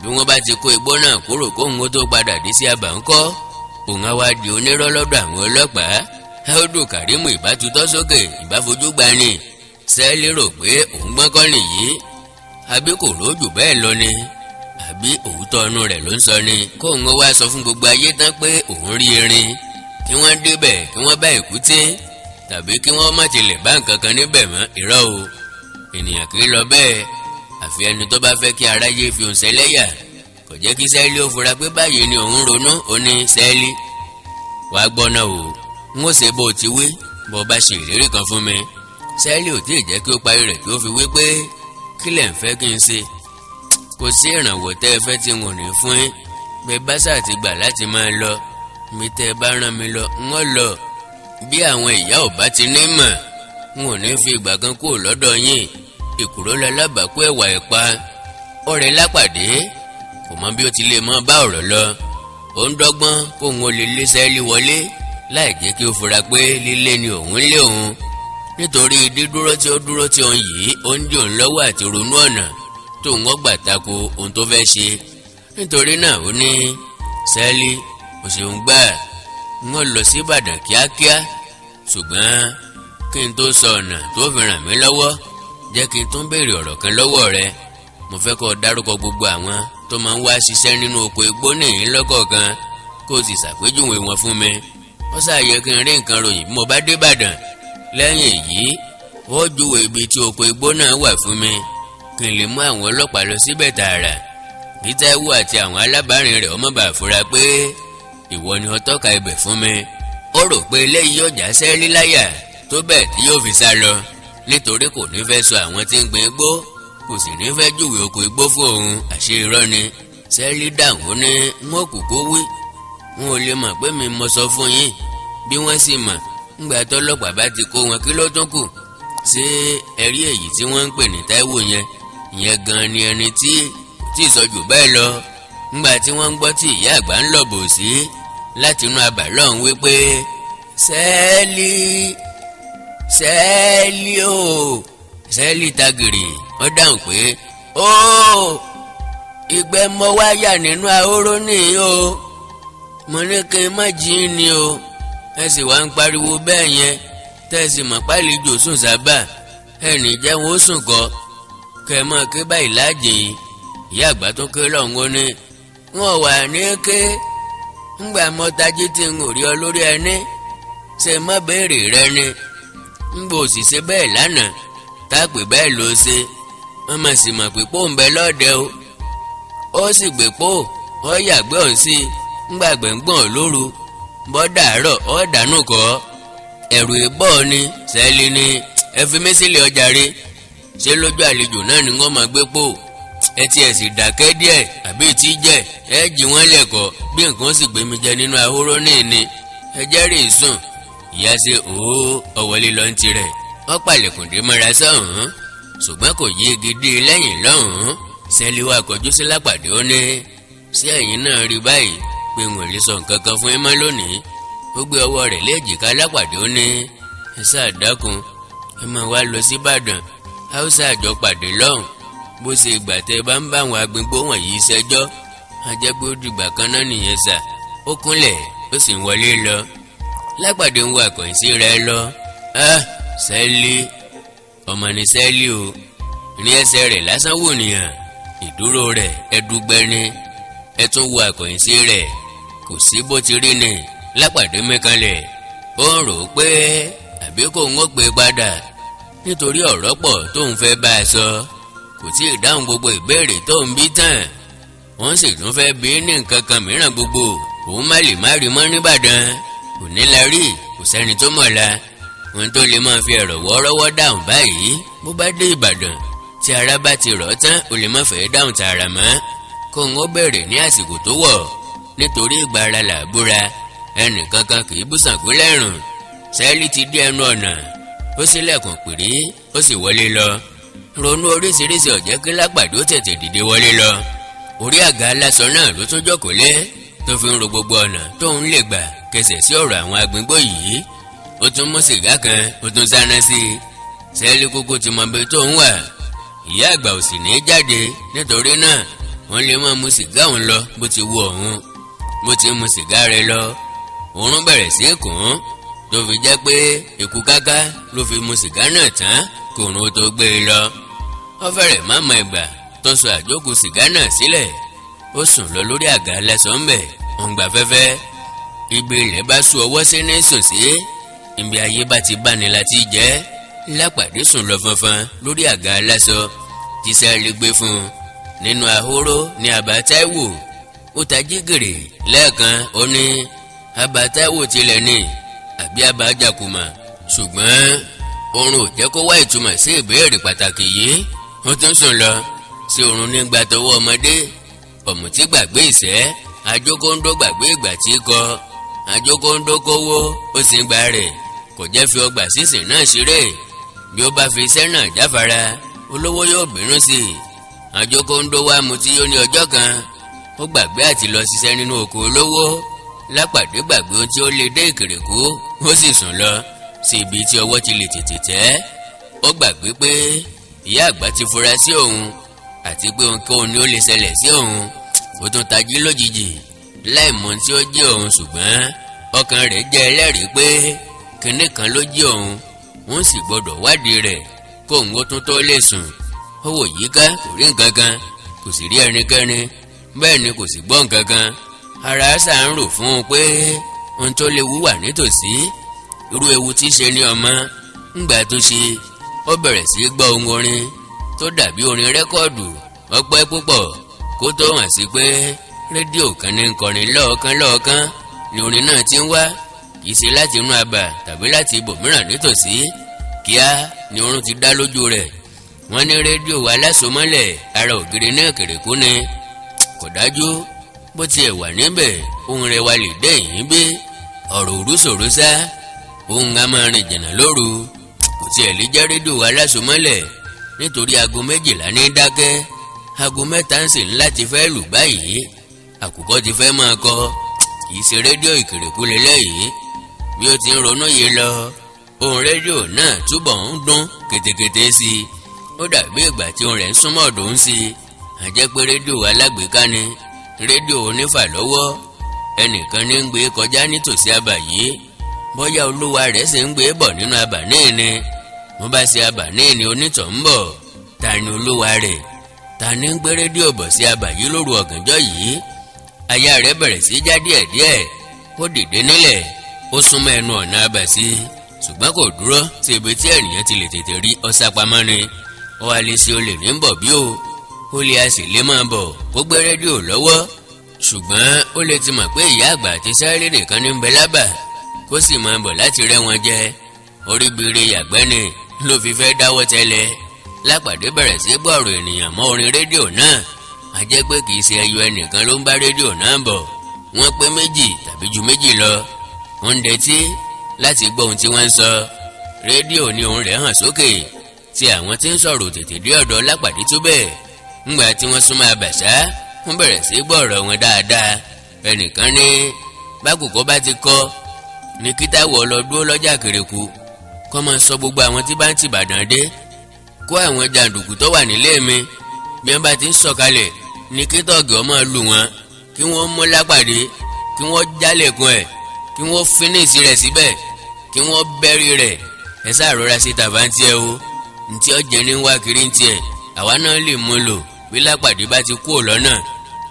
A: Bí wọ́n bá ti kó igbó náà kúrò kóun ó tó padà dé sí abà ńkọ́? Òun á wá di onírọ́ lọ́dọ̀ àwọn ọlọ́pàá. Áódù Kàrímù ìbá tutọ́ sókè, ìbá fojú gbani. Sẹ́ẹ̀lì rò pé òun gbọ́n kọ́ nìyí, àbí kò rójù bẹ́ẹ̀ lọ ni, àbí òótọ́ ọnú rẹ̀ ló ń sọ ni? Kóun ó wá sọ fún gbogbo ayé tán pé òun rí erin, kí wọ́n débẹ̀ kí wọ́n bá èkúté, tàbí kí wọ́n má tilẹ̀ bá nǹkan kan níbẹ̀ mọ́. Irọ́ o, ènìyàn kì í lọ bẹ́ẹ̀, àfi ẹni tó bá fẹ́ kí aráyé fi òun ṣẹlẹ́yà. Kò jẹ́ kí Sẹ́ẹ̀lì ó fura pé báyìí ni òun ronú. Ó ní Sẹ́ẹ̀lì, wàá gbọ́ náà o, n ó ṣe bó o ti wí bó o bá ṣe ìlérí kan fún mi. Sẹ́ẹ̀lì ò tí ì jẹ́ kí ó parí rẹ̀ kí ó fi wí pé kí lẹ̀ ń fẹ́ kí n ṣe? Kò sí ìrànwọ́ tẹ́ ẹ fẹ́ tí n ò ní fún yín. Bẹ́ẹ̀ bá sáà ti gbà láti máa lọ mi, tẹ́ ẹ bá rán mi lọ, n ó lọ. Bí àwọn ìyá ò bá ti ní mọ̀, n ò ní fi ìgbà kan kúrò lọ́dọ̀ yín. Ìkúrò lálábàákú ẹ̀wà ẹ̀pa ọ̀rẹ́. Lápàdé kò mọ bí ó ti lè mọ bá ọ̀rọ̀ lọ. Ó ń dọ́gbọ́n kóun ó lè lé Sẹ́ẹ̀lì wọlé láì jẹ́ kí ó fura pé lílé ni òun lé òun, nítorí dídúró tí ó dúró tí òun yìí, ó ń dí òun lọ́wọ́ àti ronú ọ̀nà tóun ó gbà tako ohun tó fẹ́ ṣe. Nítorí náà ó ní Sẹ́ẹ̀lì, ó ṣeun gbà, ń lọ sí Ìbàdàn kíákíá, ṣùgbọ́n kí n tó sọ ọ̀nà tó fi ràn mí lọ́wọ́. Jẹ́ kí n tún béèrè ọ̀rọ̀ kan lọ́wọ́ rẹ. Mo fẹ́ kó o dárúkọ gbogbo àwọn tó máa ń wá ṣiṣẹ́ nínú oko igbó nìyí lọ́kọ̀ọ̀kan, kó o sì ṣàpèjúwe wọn fún mi. Ó ṣàyẹ kí n rí nǹkan ròyìn bí mo bá dé Ìbàdàn. Lẹ́yìn èyí, ó júwe ibi tí oko igbó náà wà fún mi, kí n lè mú àwọn ọlọ́pàá lọ síbẹ̀ tààrà, kí Táíwò àti àwọn alábàárìn rẹ̀ ọmọ bá fura pé ìwọ ni ó tọ́ka ibẹ̀ fún mi. Ó rò pé eléyìí yóò já sẹ́rí láyà tó bẹ́ẹ̀ tí yóò fi sá lọ, nítorí kò ní fẹ́ sọ àwọn tí ń gbin igbó, kò sì ní fẹ́ júwe oko igbó fún òun. Àṣé irọ́ ni. Sẹ́rí dáhùn, ó ní wọn kò kó wí, wọn ò lè mọ̀ pé mi mo sọ fún yín. Bí wọ́n sì mọ̀, ńgbà tọ́lọ́pàá bá ti kó wọn, kí ló tún kù? Ṣé ẹ̀rí èyí tí wọ́n ń pè ní Táíwò yẹn, ìyẹn gan ni ẹni tí kò tí ì sọ jù bẹ́ẹ̀ lọ. Ńgbà tí wọ́n ń gbọ́ tí ìyá àgbà ń lọ bò sí láti inú abà lọ́hùn wípé, "Sẹ́ẹ̀lì, Sẹ́ẹ̀lì o, Sẹ́ẹ̀lì!" Tagìrì ó dáhùn pé, "Ó ìgbẹ́ mọ́ wáyà nínú ahóró nìyí o. Mo ní kí n má jí ni o, ẹ sì wá ń pariwo bẹ́ẹ̀ yẹn. Tẹ́ ẹ sì mọ̀ pálíjò sùn sábà, ẹnì jẹ́ wọn ó sùn kọ́ kẹ́ ẹ mọ̀ ké báyìí láàjìn yìí." Ìyá àgbà tó ké lọ́hùn, ó ní wọn wà ní ké ńgbà mọ́tají tí ń rí ọ lórí ẹni ṣe má béèrè rẹ ni. Ńgbò sì ṣe bẹ́ẹ̀ lánàá, tá a pè bẹ́ẹ̀ ló ṣe. Wọ́n mà sì mọ̀ pé pò ń bẹ lọ́dẹ o. Ó sì gbé pò ó yàgbé òun sí ńgbà gbẹ̀ngbọ̀n lóru bọ́dà àárọ̀ ó dànù kọ́. Ẹ̀rù ìbọ̀ ni. Sẹ́ẹ̀lì ni, "Ẹ fi mí sílẹ̀ ọjà rí. Ṣé lójú àlejò náà ni wọ́n máa gbé pò? Ẹ tiẹ̀ sì dákẹ́ díẹ̀, àbí tí jẹ́ ẹ jí wọ́n lẹ̀kọ́ bí nǹkan sì gbé mi jẹ nínú ahóró ní ní ẹ jẹ́rìí sùn." Ìyá ṣe òó, ọ̀wọ́lé lọ ń tirẹ̀. Wọ́n pàlẹ̀kùn dé mọ́ra sọ́hùn-ún, ṣùgbọ́n kò yí igi dé lẹ́yìn lọ́hùn-ún. Sẹ́lí wá kọjú sí Lápàdé, ó ní, "Sí ẹ̀yin náà rí báyìí pé n ò lè sọ nǹkan kan fún ẹ mọ́ lónìí?" Ó gbé ọwọ́ rẹ̀ léjìká Lápàdé, ó ní, "Ẹ sáà dákun, ẹ máa wá lọ sí Ìbàdàn, haúsá àjọ pàdé lọ́hùn. Bó ṣe ìgbà tẹ́ ẹ bá ń bá àwọn agbègbè wọ̀nyí ṣẹjọ́, ajẹ́ pé ó dìgbà kan náà nìyẹn sà." Ó kúnlẹ̀, ó sì ń wọlé lọ. Lápàdé ń wo àkànṣe rẹ̀ lọ. Ah, Sẹ́lí, ọmọ ní Sẹ́lí o. Ní ẹsẹ̀ rẹ̀ lásán wò nìyàn, ìdúró rẹ̀ ẹdúgbẹ́ni. Ẹ tún wo àkànṣe rẹ̀, kò sí bó ti rí ni. Lápàdé mẹ́kanlẹ̀, ó ń rò ó pé àbí kò ń pè padà, nítorí ọ̀rọ̀ pọ̀ tóun fẹ́ bá a sọ. Kò tí ì dáhùn gbogbo ìbéèrè tó ń bí tán, wọ́n sì tún fẹ́ bí ní nǹkan kan mìíràn gbogbo. Òun má lè má rí mọ́ nìbàdàn, kò ní la rí, kò sẹ́ni tó mọ̀ la ohun tó lè máa fi ẹ̀rọ wọ́ọ́rọ́wọ́ dáhùn báyìí. Bó bá dé Ìbàdàn, tí ara bá ti rọ̀ tán, ó lè má fẹ́ dáhùn tààrà mọ́. Kóun ó bẹ̀rẹ̀ ní àsìkò tó wọ̀, nítorí ìgbà ara là búra, ẹnìkankan kì í bú Ṣàngó lẹ́rùn. Sẹ́ẹ̀lì ti dé ẹnu ọ̀nà, ó ṣílẹ̀kùn pìrí, ó sì wọlé lọ. Ronú oríṣiríṣi ọ̀jẹ́ kí Lápàdé ó tètè dìde wọlé lọ. Orí àga aláṣọ náà ló tún jókòó lé, tó fi ń ro gbogbo ọ̀nà tóun lè gbà kẹsẹ̀ sí ọ̀rọ̀ àwọn agbègbè yìí. Ó tún mú sìgá kan, ó tún sáná sí i. Sẹ́ẹ̀lì kúkú ti mọ ibi tó ń wà, ìyá àgbà ò sì ní í jáde, nítorí náà wọ́n lè máa mu sìgá òun lọ bó ti wù òun. Bó ti mu sìgá rẹ̀ lọ, òórùn bẹ̀rẹ̀ sí í kùn ún, tó fi jẹ́ pé èkú káká ló fi mu sìgá náà tán kòrùn ó tó gbé e lọ. Ó fẹ́rẹ̀ má mọ ìgbà tó sọ àjókù sìgá náà sílẹ̀. Ó sùn lọ lórí àga lẹ́sàn-án bẹ̀, òun gbà fẹ́fẹ́. Ibi ilẹ̀ bá sùn ọwọ́ sí ní sùn sí, ibi ayé bá ti báni láti jẹ́. Lápàdé sùn lọ fanfan lórí àga aláṣọ tí sẹ́ẹ̀lì gbé fún un nínú ahóró ní àbá Táíwò. Ó tají gèrè lẹ́ẹ̀kan, ó ní àbá Táíwò tilẹ̀ ní àbí àbá Jàkùmà? Ṣùgbọ́n oorun ò jẹ́ kó wá ìtumọ̀ sí ìbéèrè pàtàkì yìí. Ó tún sùn lọ sí oorun nígbà tọwọ́ ọmọdé. Ọ̀mùtí gbàgbé ìṣẹ́, ajókòńdó gbàgbé ìgbà tí kọ ajókòńdó kówó, ó sì ń gba rẹ̀. Kò jẹ́ fi ọgbà sísìn náà ṣeré. Bí ó bá fi iṣẹ́ náà jáfara, olówó yóò bínú sí i. Ajókòńdó wá mutí yó ní ọjọ́ kan, ó gbàgbé àti lọ ṣiṣẹ́ nínú oko olówó. Lápàdé gbàgbé ohun tí ó lè dé ìkèrèkú, ó sì sùn lọ sí ibi tí ọwọ́ ti lè tètè tẹ́. Ó gbàgbé pé ìyá àgbà ti fura sí òun àti pé ohunkóhun ni ó lè ṣẹlẹ̀ sí òun. Ó tún tají lójijì láì mọ̀ tí ó jí òun, ṣùgbọ́n ọkàn rẹ̀ jẹ́ ẹlẹ́rìí pé kinní kan ló jí òun, wọ́n sì gbọ́dọ̀ wádìí rẹ̀. Kóun ó tún tó lè sùn. Ó wò yíká, kò rí nǹkan kan, kò sì rí ẹnikẹ́ni, bẹ́ẹ̀ ni kò sì gbọ́ nǹkan kan. Ara ṣà ń rò fún un pé ohun tó léwu wà nítòsí. Irú ewu tí ṣe ní ọmọ ńgbà tó ṣe, ó bẹ̀rẹ̀ sí í gbọ́ ohun orin tó dàbí orin record. Ọpẹ́ púpọ̀ kó tó hàn sí pé rédíò kan ní ń kọrin lọ́ọ̀kan lọ́ọ̀kan ni orin náà ti ń wá, kì í ṣe láti inú abà tàbí láti ibòmíràn nítòsí. Kíá ni oorun ti dá lójú rẹ̀. Wọ́n ní rédíò alásomọ́lẹ̀ ara ògiri náà kèrèkú ni. Kò dájú bó tiẹ̀ wà níbẹ̀, ohun rẹ̀ wá lè dé yìí bí ọ̀rọ̀ òru ṣòro sá. Ohun a máa rìn jìnnà lóru. Kò tiẹ̀ lè jẹ́ rédíò alásomọ́lẹ̀, nítorí aago 12 ní dákẹ́. Aago 3 ń sì ń láti fẹ́ lù báyìí, àkùkọ ti fẹ́ máa kọ. Kì í ṣe rédíò ìkèrèkú lélẹ́yìí. Bí ó ti ń ronú yìí lọ, ohùn rédíò náà túbọ̀ ń dún ketekete sí i. Ó dàbí ìgbà tí ohùn rẹ̀ ń súnmọ́ ọ̀dọ̀ ń sí i. Àjẹ́ pé rédíò alágbèéká ni, rédíò onífà lọ́wọ́. Ẹnìkan ní ń gbé kọjá nítòsí abà yìí. Bóyá olúwa rẹ̀ sì ń gbé bọ̀ nínú abà náà ni. Wọ́n bá ṣe abà náà ni onítọ̀ ń bọ̀. Ta ni olúwa rẹ̀? Ta ni ń gbé rédíò bọ̀ sí abà yìí lóru ọ̀gànjọ́ yìí? Aya rẹ̀ bẹ̀rẹ̀ sí í já díẹ̀díẹ̀. Ó dìde nílẹ̀, ó súnmọ́ ẹnu ọ̀nà abà sí, ṣùgbọ́n kò dúró sí ibi tí ènìyàn ti lè tètè rí. Ọ̀sápamọ́ ni. Ó wá lè ṣe olè ní bọ̀ bí o. Ó lè a sì lè máa bọ̀ kó gbé rédíò lọ́wọ́, ṣùgbọ́n ó lè ti mọ̀ pé ìyá àgbà àti sáré nìkan ní ń bẹ lábà, kó sì máa bọ̀ láti rẹ́ wọn jẹ. Oríbire yàgbẹ́ ni ló fi fẹ́ dáwọ́ tẹ́lẹ̀. Lápàdé bẹ̀rẹ̀ sí gbọ́ ọ̀rọ̀ ènìyàn mọ́ orin rédíò náà. A jẹ́ pé kì í ṣe ẹyọ ẹnìkan ló ń bá rédíò náà bọ̀. Wọ́n pé méjì tàbí ju méjì lọ. Wọ́n ń dẹtí láti gbọ́ ohun tí wọ́n ń sọ. Rédíò ní ohùn rẹ̀ hàn sókè tí àwọn tí ń sọ̀rọ̀ tètè dé ọ̀dọ̀ Lápàdé tó bẹ́ẹ̀. Ńgbà tí wọ́n súnmọ́ abàṣá, wọ́n bẹ̀rẹ̀ sí gbọ́ ọ̀rọ̀ wọn dáadáa. Ẹnìkan ní bákòókò bá ti kọ́ ní kí Táíwò lọ dúró lọ́jà Kèrèkù, kó máa sọ gbogbo àwọn tí bá ń tìbàdàn dé, kó àwọn jàǹdùkú tó wà nílé mi. Bí wọ́n bá ti ń sọ̀kalẹ̀ ní kí tọ́ọ̀gì ọmọ lù wọ́n, kí wọ́n mú Lápàdé, kí wọ́n jálẹ̀kùn ẹ̀, kí wọ́n finish rẹ̀ síbẹ̀, kí wọ́n bẹ́rí rẹ̀. Ẹ sáà rọra sí tàbántì ẹ o, ntí ọ̀jẹ̀ ní wá kiri ń tiẹ̀. Àwa náà lè mú lò bí Lápàdé bá ti kú lọ́nà.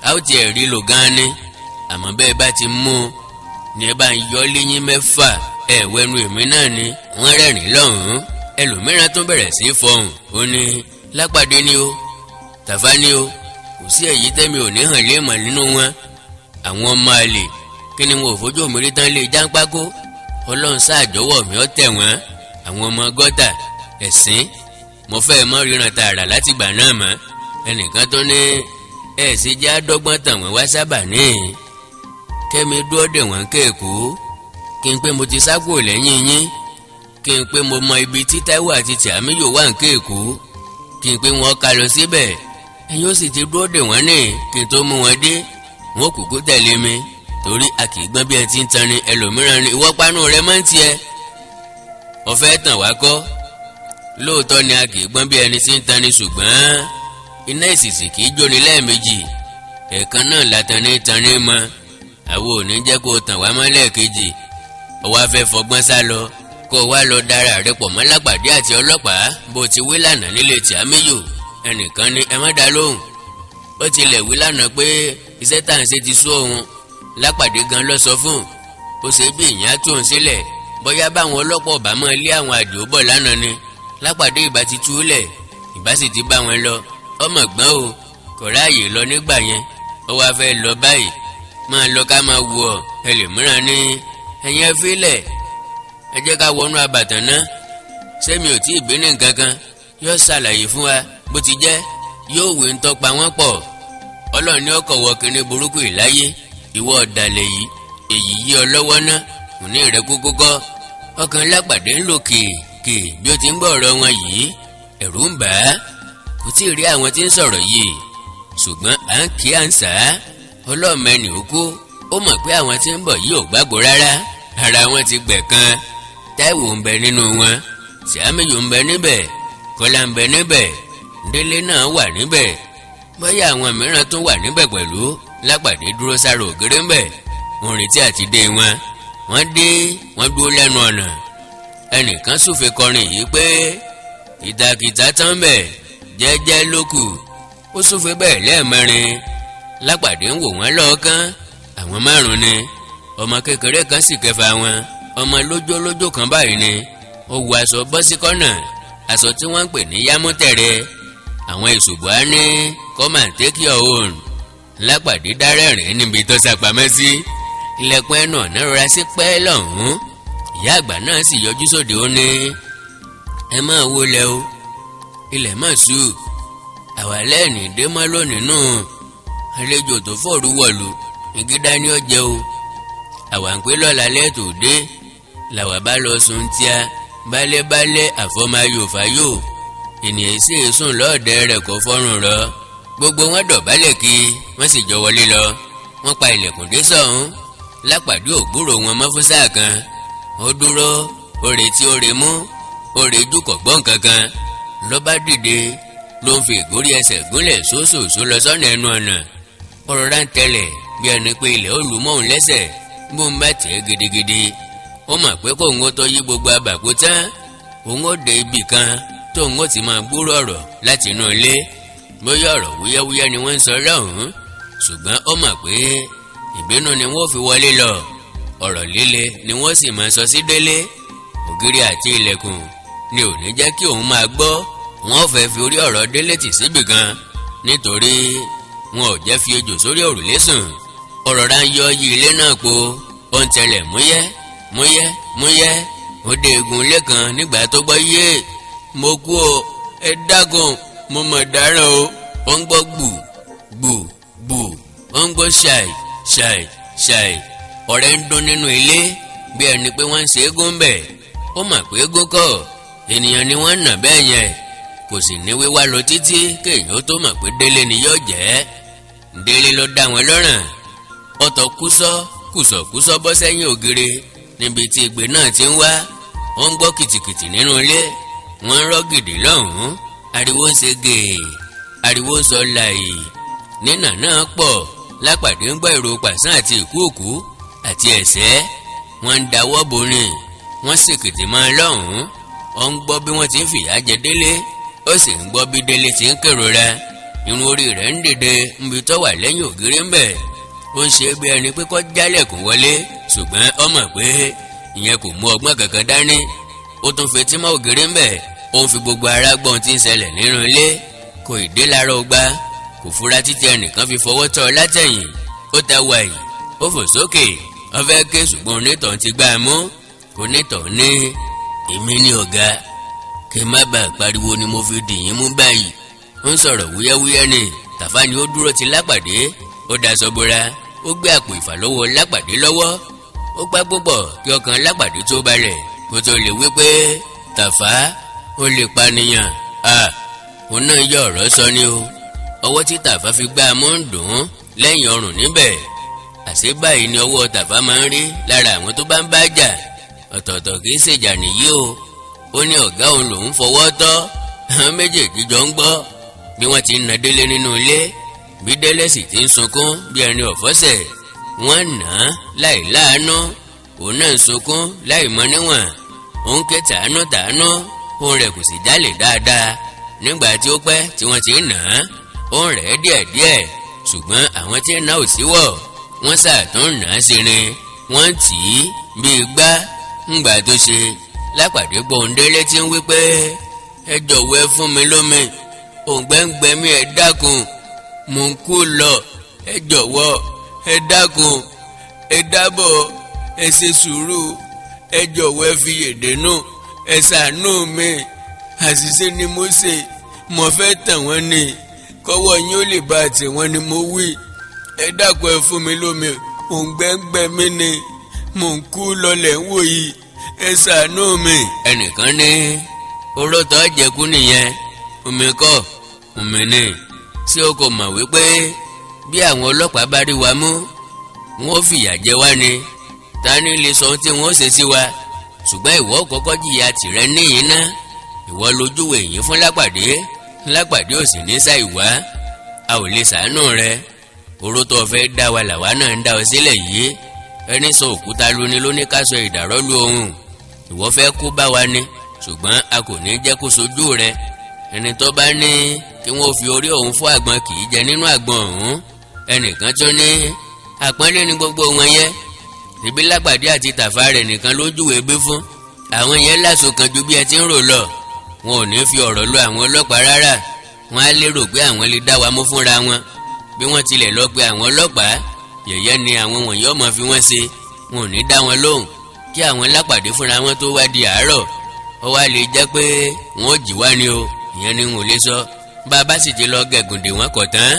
A: A ó tiẹ̀ rí lò gan-an ni. Àmọ́ bẹ́ẹ̀ bá ti mú un ní ẹ bá ń yọ léyìn mẹ́fà ẹ̀ wẹnu èmi náà ni. Wọ́n rẹ́rìn lọ́hùn-ún. Ẹlòmíràn tún bẹ̀rẹ̀ sí fọhùn. Ó ní Lápàdé ni o, Tàfá ni o, kò sí èyí tẹ́mi ò ní hàn léèmọ̀ nínú wọn. Àwọn ọmọ àlè, kí ni wọn ò fojú mi rí tán lé jáńpákó? Ọlọ́run sáàjọwọ́ mi ọ́ tẹ̀ wọ́n. Àwọn ọmọ gọ́tà ẹ̀sìn, mo fẹ́ mọ́ ríran tààrà látìgbà náà mọ́. Ẹnìkan tó ní ẹ̀ sì jẹ́ àdọ́gbọ́n tàn wọ́n wá sábà ní kẹ́mi dúró dè wọ́n kéèkó, kí n pé mo ti sá kúrò lẹ́yìn yín, kí n pé mo mọ ibi tí Táíwò àti Tìámíyù wà ń kéèkó, kí n pé wọ́n ká lọ síbẹ̀, ẹ̀yin ó sì ti dúró dè wọ́n ní kí n tó mú wọn dé. Wọn kúkú tẹ̀lé mi, torí a kì í gbọ́n bí ẹ ti ń tan ni. Ẹlòmíràn ni ìwọ pánú rẹ máa ń tiẹ̀ ọ̀fẹ́ tàn wá kọ́. Lóòótọ́ ni a kì í gbọ́n bí ẹni tí ń tan ni, ṣùgbọ́n iná ìsìsì kì í jóni lẹ́ẹ̀mejì. Ẹ̀ẹ̀kan náà látàn ní tan ní mọ́. Àwọn ò ní jẹ́ kó o tàn wá mọ́ lẹ́ẹ̀kejì. Ọwọ́ afẹ́ fọgbọ́n sá lọ, kó o wá lọ dára rẹ pọ̀ mọ́ Lápàdé àti ọlọ́pàá bó ti wí lánàá nílé Tìámíyù. Ẹnìkan ní ẹ má dá lóhùn. Ó tilẹ̀ wí lánàá pé iṣẹ́ tá à ń ṣe ti sú òun. Lápàdé gan ló sọ fún ó ṣe bí ìyẹn á tú òun sílẹ̀. Bóyá báwọn ọlọ́pàá ọ̀bá mọ́ ilé àwọn àdìó bọ̀ lánàá ni, Lápàdé ìbá ti tú lẹ̀, ìbá sì ti bá wọn lọ. Ọmọ gbọ́n o, kò ráàyè lọ nígbà yẹn, ó wáá fẹ́ lọ báyìí. Máa lọ ká máa wù ọ́. Ẹlòmíràn ní ẹ̀yin ẹ fílẹ̀, ẹ jẹ́ ká wọnú àbàtàn náà. Sẹ́mi ò tí ì bínú nǹkan kan, yóò ṣàlàyé fún wa bó ti jẹ́, yóò wé ń tọ́pa wọ́n pọ̀. Ọlọ́run ní ọkọ̀ wọ kíní burúkú ìláyé. Ìwọ ọ̀dàlẹ̀ yìí, èyí yí ọ lọ́wọ́ ná òní rẹ̀ kúkú kọ́. Ọkàn Lápàdé ń lò kèèkè bí ó ti ń gbọ́ ọ̀rọ̀ wọn yìí. Ẹ̀rù ń bà á. Kò tí ì rí àwọn tí ń sọ̀rọ̀ yìí, ṣùgbọ́n à ń kí à ń sà á. Ọlọ́mọẹnì ó kú. Ó mọ̀ pé àwọn tí ń bọ̀ yìí ò gbàgbọ́ rárá. Ara wọn ti gbẹ̀ kan. Táíwò ń bẹ nínú wọn, Tìámíyù ń bẹ níbẹ̀, Kọ́lá ń bẹ níbẹ̀, Délé náà wà níbẹ̀, bóyá àwọn mìíràn tún wà níbẹ̀ pẹ̀lú. Lápàdé dúró sára ògiri ńbẹ̀, wọ́n retí àti dé wọn. Wọ́n dé, wọ́n dúró lẹ́nu ọ̀nà. Ẹnìkan súfèé kọrin yìí pé Kìtàkìtà tán bẹ̀, jẹ́jẹ́ ló kù. Ó súnfẹ́ bẹ́ẹ̀ lẹ́ẹ̀mẹrin. Lápàdé ń wò wọ́n lọ́ọ̀kán. Àwọn márùn ni, ọmọ kékeré kan sì kẹfà wọn. Ọmọ lójólójó kan báyìí ni ó wọ aṣọ bọ́síkọ́nà, aṣọ tí wọ́n ń pè ní yámútẹ̀rẹ̀. Àwọn ìṣòbò á ní, "Come and take your own." Lápàdé dárẹ́rìn níbi tó sápamọ́ sí. Ilẹ̀kùn ẹnu ọ̀nà rọra sí pẹ́ lọ́hùn-ún. Ìyá àgbà náà sì yọjú sóde. Ó ní, "Ẹ máa wọlé o, ilẹ̀ mọ̀ ṣú. Àwa lẹ́ẹ̀nì dé mọ́ lónìí nù. Àlejò tó fòru wọ̀lú, ìgídá ni ó jẹ o. Àwa ń pé lọ́la lẹ́tò dé làwa bá lọ sùn tíá bálẹ́bálẹ́ àfọmáyò fáyò. Ènìyàn sì sùn lọ́ọ̀dẹ rẹ̀ kó fọ́rùn rọ." Gbogbo wọn dọ̀bálẹ̀ kí wọ́n sì jọ wọlé lọ. Wọ́n pa ilẹ̀kùn dé sọ̀hún. Lápàdé ògbúrò wọn mọ́ fún sáà kan. Ó dúró, ó retí, ó remú, ó rejú, kò gbọ́n kankan. Ló bá dìde, ló ń fi ìgórí ẹsẹ̀ gúnlẹ̀ sóṣòṣó lọ sọ́nà ẹnu ọ̀nà. Ọ̀rọ̀ rántẹ̀lẹ̀ bí ẹni pé ilẹ̀ ó lù mọ́ òun lẹ́sẹ̀ bó ń bá tẹ̀ gidigidi. Ó mọ̀ pé kóun ó tó yí gbogbo abàkú tán, òun ó dé ibì kan tóun ó ti máa gbúrò ọ̀rọ̀ láti inú ilé. Bóyá ọ̀rọ̀ wúyẹ́wúyẹ́ ni wọ́n ń sọ lọ́hùn-ún, ṣùgbọ́n ó mọ̀ pé ìbínú ni wọ́n fi wọlé lọ, ọ̀rọ̀ líle ni wọ́n sì máa sọ sí Délé. Ògiri àti ilẹ̀kùn ni ò ní jẹ́ kí òun máa gbọ́. Wọ́n fẹ́ fi orí ọ̀rọ̀ Délé tì síbì kan, nítorí wọn ò jẹ́ fi ejò sórí òrùlé sùn. Ọ̀rọ̀ ra ń yọ yí ilé náà po. Ó ń tẹlẹ̀ múyẹ́ múyẹ́ múyẹ́. Ó dé egun ilé kan nígbà tó gbọ́, "Yé, mo kú o, ẹ dákun, mo mọ̀ dáràn o." Ó ń gbọ́ gbù gbù gbù, ó ń gbọ́ ṣàì ṣàì ṣàì. Ọ̀rẹ́ ń dún nínú ilé bí ẹni pé wọ́n ń ṣe égún bẹ̀. Ó mọ̀ pé égún kọ́, ènìyàn ni wọ́n ń nà bẹ́ẹ̀ yẹn. Kò sì ní wíwá lọ títí kéèyàn tó mọ̀ pé Délé ni yóò jẹ́. Délé ló dá wọn lọ́rùn. Ọ̀tọ̀ kúsọ́ kùsọ̀kúsọ́ bọ́ sẹ́yìn ògiri níbi tí igbe náà ti ń wá. Wọ́n ń gbọ́ kìtìkìtì nínú ilé, wọ́n ń rọ́ gìdì lọ́hùn-ún. Ariwo ń ṣe gèè, ariwo ń sọ làyè, nínà náà pọ̀. Lápàdé ń gbọ́ ìró pàṣán àti ìkúùkù àti ẹ̀sẹ́. Wọ́n ń dáwọ́ borin, wọ́n sì kìtì máa lọ́hùn-ún. Ó ń gbọ́ bí wọ́n ti ń fìyà jẹ Délé, ó sì ń gbọ́ bí Délé ti ń kérora. Irun orí rẹ̀ ń dìde níbi tó wà lẹ́yìn ògiri ń bẹ̀. Ó ń ṣe bí ẹni pé kó jálẹ̀kùn wọlé, ṣùgbọ́n ó mọ̀ pé ìyẹn kò mú ọgbọ́n kankan dání. Ó tún fetí mọ́ ògiri ń bẹ̀, ó ń fi gbogbo ara gbọ́n tí ń ṣẹlẹ̀ nínú ilé. Kò ì dé lára ọgbà, kò fura títí ẹnìkan fi fọwọ́ tọ́ ọ látẹ̀yìn. Ó ta wàyí, ó fò sókè, ó fẹ́ ké, ṣùgbọ́n onítọ̀hún ti gbá a mú. Onítọ̀hún ní, "Èmi ní ọ̀gá, kí n má bàa pariwo ni mo fi dì yín mú báyìí." Ó ń sọ̀rọ̀ wúyẹ́wúyẹ́ ni. Tàfá ni ó dúró ti Lápàdé. Ó daṣọ bora, ó gbé àpò ìfàlọ́wọ́ Lápàdé lọ́wọ́. Ó pẹ́ púpọ̀ kí ọkàn Lápàdé tó balẹ̀ kó tó lè wí pé Tàfá ó lè pànìyàn. À òun náà yọ ọ̀rọ̀ sọ ni o. Ọwọ́ tí Tàfá fi gbá a mú ń dùn ún lẹ́yìn ọrùn níbẹ̀. Àṣé báyìí ni ọwọ́ Tàfá máa ń rí lára àwọn tó bá ń bá jà? Ọ̀tọ̀ọ̀tọ̀ kì í ṣèjà nìyí o. Ó ní ọ̀gá òun lòún fọwọ́ tọ́. Àwọn méjèèjì jọ ń gbọ́ bí wọ́n ti ń na Délé nínú ilé, bí Délé sì ti ń sunkún bí ẹni ọ̀fọ́sẹ̀. Wọ́n nà á láì láàánú, òun náà ń sunkún láì mọ níwọ̀n. Òun ké tàánú tàánú, òun rẹ̀ kò sì jálè dáadáa. Nígbà tí ó pẹ́ tí wọ́n ti ń nà á, òun rẹ̀ díẹ̀díẹ̀, ṣùgbọ́n àwọn tí ń ná ò síwọ̀. Wọ́n ṣàtún nà á sí ni, wọ́n tì í bíi gbá. Ńgbà tó ṣe, Lápàdé gbóhùn-délé tí ń wí pé, "Ẹ jọ̀wọ́, ẹ fún mi lómi, òǹgbẹ ń gbẹ mí, ẹ dákun, mò ń kú lọ, ẹ jọ̀wọ́, ẹ dákun, ẹ dábọ̀, ẹ ṣe sùúrù, ẹ jọ̀wọ́, ẹ fi yèdè nù, ẹ ṣàánú mi, àṣìṣe ni mo ṣe, mo fẹ́ tàn wọ́n ni, kọ́wọ́ yín ó lè bá tiwọn ni mo wí, ẹ dákun, ẹ fún mi lómi, òǹgbẹ ń gbẹ mí ni, mò ń kú lọlẹ̀ ń wò yìí, ẹ ṣàánú mi." Ẹnìkan ní oró tó jẹkú nìyẹn, omi kọ́, omi ni. Ṣé o kò mọ̀ wípé bí àwọn ọlọ́pàá bá rí wa mú, wọn ó fìyà jẹ wá ni? Ta ni lè sọ ohun tí wọ́n ó ṣe sí wa? Ṣùgbọ́n ìwọ kọ́kọ́ jìyà tìrẹ níyìn ná. Ìwọ lójúwèé yín fún Lápàdé. Lápàdé ò sì ní ṣàìwá, a ò lè ṣàánú rẹ. Oró tó fẹ́ dá wa làwa náà ń dá ọ sílẹ̀ yìí. Ẹni sọ òkúta lóní ló ní ká sọ ìdàrọ́ lu ohun. Ìwọ fẹ́ kó bá wa ni, Ṣùgbọ́n a kò ní jẹ́ kó sojú rẹ. Ẹni tó bá ní kí wọ́n fi orí òun fọ́ àgbọn kì í jẹ nínú àgbọn ọ̀hún. Ẹnìkan tó ní àpọ́nlé ní gbogbo wọn yẹn, ibi Lápàdé àti Tàfà rẹ̀ nìkan ló júwèé bí fún àwọn yẹn láṣọ kan ju bí ẹ ti ń rò lọ. Wọn ò ní fi ọ̀rọ̀ lọ àwọn ọlọ́pàá rárá. Wọn á lérò pé àwọn lè dá wa mú fúnra wọn. Bí wọ́n tilẹ̀ lọ pé àwọn ọlọ́pàá, yẹ̀yẹ́ ni àwọn wọ̀nyí ọmọ fi wọ́n ṣe. Wọn ò ní dá wọn lóhùn kí àwọn Lápàdé fúnra wọn tó wá di àárọ̀. Ó wá lè jẹ́ pé wọn ò jí wá ni o, ìyẹn ni n ò lè sọ. Bá a bá sì ti lọ gẹ̀gùn dè wọ́n kọ̀ tán,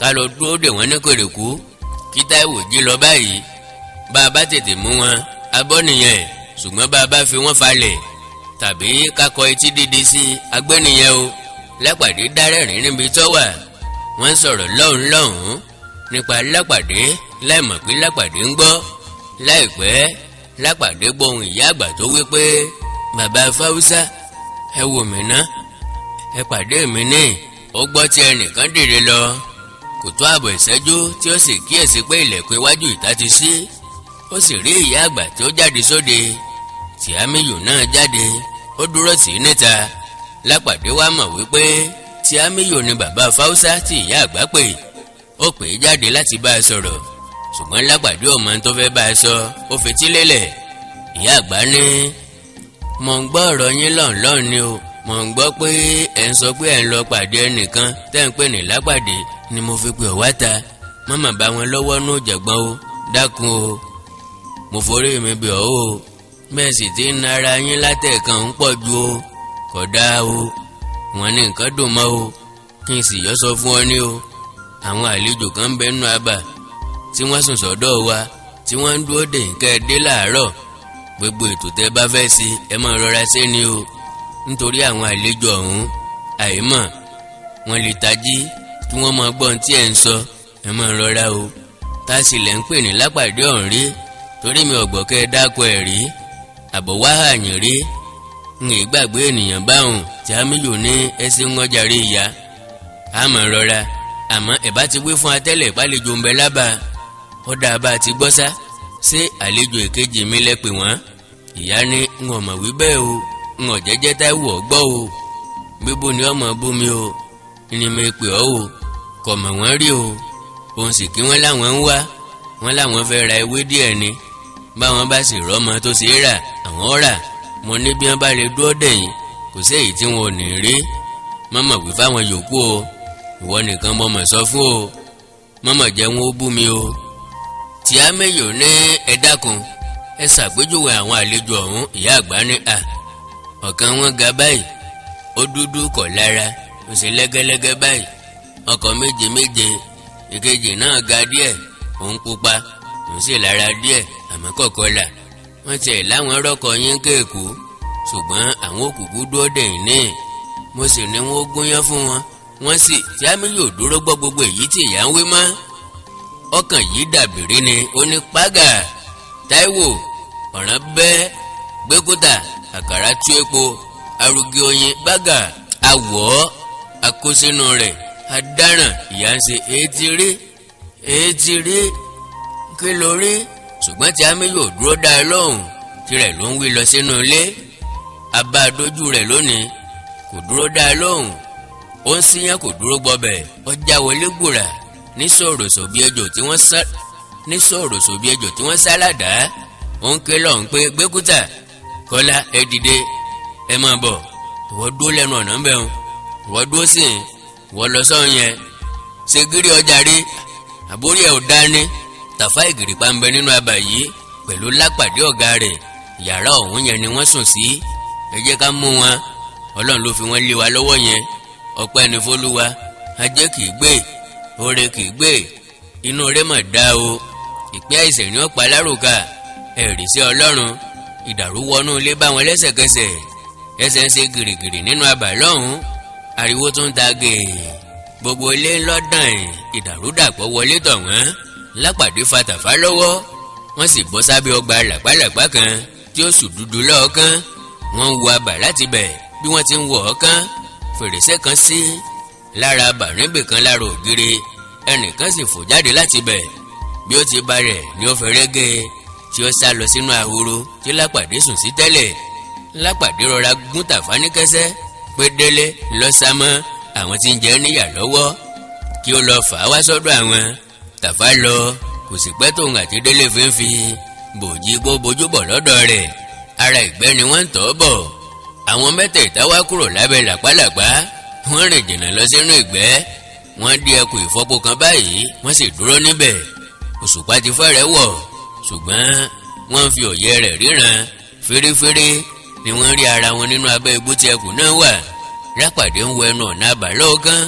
A: ká lọ dúró dè wọ́n ní kòrèkú kí Táíwò jí lọ báyìí. Bá a bá tètè mú wọn, abọ́ nìyẹn. Ṣùgbọ́n bá a bá fi wọ́n falẹ̀ tàbí kakọ etí dídí sí agbẹ́nìyẹn o. Lápàdé dárẹ́rìn níbi tó wà. Wọ́n ń sọ̀rọ̀ lọ́hùn lọ́hùn nípa Lápàdé láìmọ̀ pé Lápàdé ń gbọ́. Láìpẹ́, Lápàdé gbóhùn ìyá àgbà tó wí pé, "Bàbá Fáwúsá, ẹ wò mí ná, ẹ pàdé mi ní." Ó gbọ́ tí ẹnìkan dìde lọ. Kò tó ààbọ̀ ìṣẹ́jú tí ó sì kíyèsí pé ilẹ̀kùn iwájú ìta ti ṣí. Ó sì rí ìyá àgbà tí ó jáde sóde. Tìámíyù náà jáde, ó dúró tì í níta. Lápàdé wá mọ̀ wípé Tìámíyù ni bàbá Fáwúsá tí ìyá àgbà pè. Ó pè é jáde láti bá a sọ̀rọ̀, ṣùgbọ́n Lápàdé ò mọ tó fẹ́ bá a sọ. Ó fetí lélẹ̀. Ìyá àgbà ní, "Mò ń gbọ́ ọ̀rọ̀ yín lọ́nlọ́n ni o. Mò ń gbọ́ pé ẹ̀ ń sọ pé ẹ̀ ń lọ pàdé ẹnìkan tẹ́ ń pè ní Lápàdé ni mo fi pè ọ́ wá ta. Mọ́mọ́ bá wọn lọ́wọ́ ní òjẹ̀gbọ́n o. Dákun o, mo forí mi bẹ̀ ọ́ o. Bẹ́ẹ̀ sì ti ń nara yín látẹ̀kan ń pọ̀ ju o, kò dáa o. Wọ́n ní nǹkan dùn mọ́ o, kí n sì yọ́ sọ fún ọ ní o. Àwọn àlejò kan ń bẹ nínú abà tí wọ́n sùn sọ́dọ̀ wa, tí wọ́n ń dúró dè kẹ́ ẹ dé láàárọ̀. Gbogbo ètò tẹ́ bá fẹ́ ṣe, ẹ máa rọra ṣe ni o, nítorí àwọn àlejò ọ̀hún, àìmọ̀ wọ́n lè tají kí wọ́n máa gbọ́n tí ẹ̀ ń sọ. Ẹ máa rọra o. Tá a sì lẹ̀ ń pè ní Lápàdé ọ̀hún rí? Torí mi ò gbọ́ kẹ́ ẹ dáko ẹ̀ rí, àbọ̀ wá àyàn rí. Ń gbàgbé ènìyàn báhùn." Tí Àmíyù ní, "Ẹsẹ̀ ń wọ́n ìyá, àmọ́ rọra. Àmọ́ ẹ̀ bá ti wí fún atẹ́lẹ̀ ìpàlejò ń bẹ lábàá. Ó dáa, bá a ti gbọ́ sá. Ṣé àlejò èkejì mi lẹ pè wọ́n?" Ìyá ní, "Ń ọ̀mọ̀ wí bẹ́ẹ̀ o. Ń ọ̀jẹ́jẹ́ Táíwò ọ̀gbọ́ o. Bíbú ni ọmọ bú mi o ní mi pè ọ́ o. Kò mọ̀ wọ́n rí o. Òun sì kí wọ́n láwọn ń wá. Wọ́n láwọn fẹ́ ra ewé díẹ̀ ni. Báwọn bá sì rọ́mọ tó ṣe é rà, àwọn rà. Mo ní bí wọ́n bá lè dúró dẹ̀yìn, kò sí èyí tí wọn ò ní rí. Mọ́mọ́ wí fáwọn yòókù o. Ìwọ nìkan mo mọ̀ sọ fún o. Mọ́mọ́ jẹ́ wọn ó bú mi o." Tìámẹ́yò ní, "Ẹ dákun, ẹ ṣàpèjúwe àwọn àlejò ọ̀hún." Ìyá àgbà ní, "À, ọ̀kan wọn ga báyìí, ó dúdú kọ̀ lára, ó sì lẹ́gẹ́lẹ́gẹ́ báyìí, ọkọ̀ méje méje. Ìkejì náà ga díẹ̀, òun pupa, òun sì lára díẹ̀, àmọ́ kọ̀kọ́ là. Wọ́n tiẹ̀ láwọn rọ́kọ̀ yín kéèkú, ṣùgbọ́n àwọn òkùnkùn dúró dẹ̀yìn ní. Mo sì ní wọ́n gúnyán fún wọn, wọ́n sì." Tìámíyù dúró gbọ́ gbogbo èyí tí ìyá ń wí mọ́. Ọkàn yìí dàbìrí ni. Ó ní, "Pàgà Táíwò, ọ̀ràn bẹ́ gbẹ́kúta, àkàrà tú epo, arúgbó oyin bágà awọ̀ akósínú rẹ̀ adáràn." Ìyá ń ṣe, "Ètí rí, ètí rí, kí ló rí?" Ṣùgbọ́n Tìámíyù dúró dá a lóhùn. Tirẹ̀ ló ń wí lọ sínú ilé. Abá dójú rẹ̀ lónìí, kò dúró dá a lóhùn. Ó ń síyàn, kò dúró gbọbẹ̀. Ó já wọlé gbùrà ní sòròsò bí ejò tí wọ́n sá, ní sòròsò bí ejò tí wọ́n sá ládàá. Ó ń ké lọ́hùn pé, "Gbẹ́kútà, Kọ́lá, ẹ dìde, ẹ máa bọ̀. Ìwọ dúró lẹ́nu ọ̀nà ń bẹ̀ wọn. Ìwọ dúró sí i. Ìwọ lọ sọ́hun yẹn. Ṣe gírí ọjà rí, àbórí ẹ̀ ò dání." Tàfá Ìgìrìpá ń bẹ nínú abà yìí pẹ̀lú Lápàdé ọ̀gá rẹ̀. Yàrá ọ̀hún yẹn ni wọ́n sùn sí. Ẹ jẹ́ ká mú wọn. Ọlọ́run ló fi wọ́n lé wa lọ́wọ́ yẹn. Ọpẹ́ ní f'Olúwa. Ajé kì í gbé, oore kì í gbé, inú rẹ̀ mọ̀ dá o. Ìpín àìsàn ní ọ̀pá alárùkà ẹ̀rí sí Ọlọ́run. Ìdàrú wọnú ilé bá wọn lẹ́sẹ̀kẹsẹ̀. Ẹsẹ̀ ń ṣe gìrìgìrì nínú abà lọ́hùn. Ariwo tó ń ta gèè, gbogbo ilé ńlọ́dàn. Ìdàrúdàpọ̀ wọlé tọ̀ wọ́n. Lápàdé fa Tàfá lọ́wọ́, wọ́n sì bọ́ sábẹ́ ọgbà làpálàpá kan tí ó sùn dúdú lọ́ọ̀kan. Wọ́n ń wo abà láti bẹ̀. Bí wọ́n ti ń wọ̀ ọ́ kán, fèrèsé kan sí lára abà níbì kan lára ògiri. Ẹnìkan sì fò jáde láti bẹ̀. Bí ó ti bá rẹ̀ ni ó fẹ́rẹ́ gé e tí ó sá lọ sínú ahoro tí Lápàdé sùn sí tẹ́lẹ̀. Lápàdé rọra gún Tàfá ní kẹsẹ́ pé Délé lọ́sàmọ́ àwọn tí ń jẹ níyà lọ́wọ́ kí ó lọ fà á wá sọ́dọ̀ àwọn. Tàfá lọ, kò sì pẹ́ tóun àti Délé fi ń fi bòjí gbó bojú bọ̀ lọ́dọ̀ rẹ̀. Ara ìgbẹ́ ni wọ́n ń tọ́ bọ̀. Àwọn mẹ́tẹ̀ẹ̀ta wá kúrò lábẹ́ làpálàpá, wọ́n rìn jìnnà lọ sínú ìgbẹ́. Wọ́n dí ẹkùn ìfọpo kan báyìí, wọ́n sì dúró níbẹ̀. Òṣùpá ti fẹ́rẹ̀ wọ̀, ṣùgbọ́n wọ́n fi òye rẹ̀ ríran fèrèfèrè ni wọ́n rí ara wọn nínú abẹ́ igbó tí ẹkùn náà wà. Lápàdé ń wọ ẹnu ọ̀nà àbá lọ́ọ̀kan,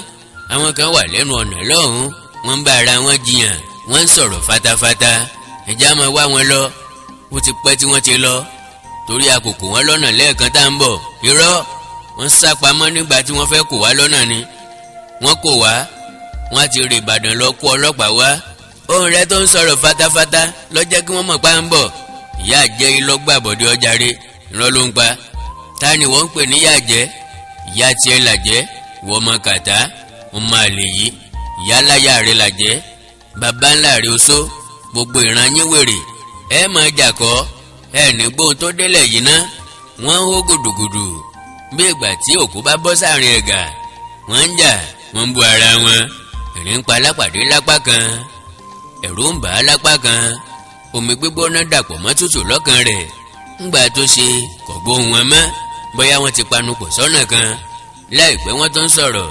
A: àwọn kan wà lẹ́nu ọ̀nà lọ́hùn, wọ́n ń bá ara wọn jiyàn, wọ́n ń sọ̀rọ̀ fatafata. Ẹ̀já máa wá wọn lọ, ó ti pẹ́ tí wọ́n ti lọ, torí a kò kó wọn lọ́nà lẹ́ẹ̀kan tá ń bọ̀. Irọ́, wọ́n sá pamọ́ nígbà tí wọ́n fẹ́ kó wá lọ́nà ni. Wọ́n kò wá, wọ́n ti rè Ìbàdàn lọ kó ọlọ́pàá wá. Ohun rẹ tó ń sọ̀rọ̀ fatafata ló jẹ́ kí wọ́n mọ̀ pa ń bọ̀. Ìyá àjẹ́ ilọ́gbàbọ̀dé ọjàre, irọ́ ló ń pa. Ta ni wọ́n ń pè níyà jẹ́? Ìyá tiẹ̀ làjẹ́, wọ́n ọmọ kàtá, ọmọ àlè yìí. Ìyá láyà rẹ̀ làjẹ́, bàbá ńlá rẹ̀ oṣó, gbogbo ìran yín wèrè. Ẹ máa jàkọ́ ẹ ní gbóhùn tó délẹ̀ yìí ná. Wọ́n ń hó gùdùgùdù bí ìgbà tí òkú bá bọ́ sáàrin ẹ̀gà. Wọ́n ń jà, wọ́n ń bu ara wọn. Ẹ̀rín ń pa Lápàdé lápá kan, ẹ̀rù ń bà á lápá kan, omi gbígbóná dàpọ̀ mọ́ tútù lọ́kàn rẹ̀. Ńgbà tó ṣe kò gbóhùn wọn mọ́, bóyá wọ́n ti panupọ̀ sọ́nà kan. Láìpẹ́ wọ́n tó ń sọ̀rọ̀.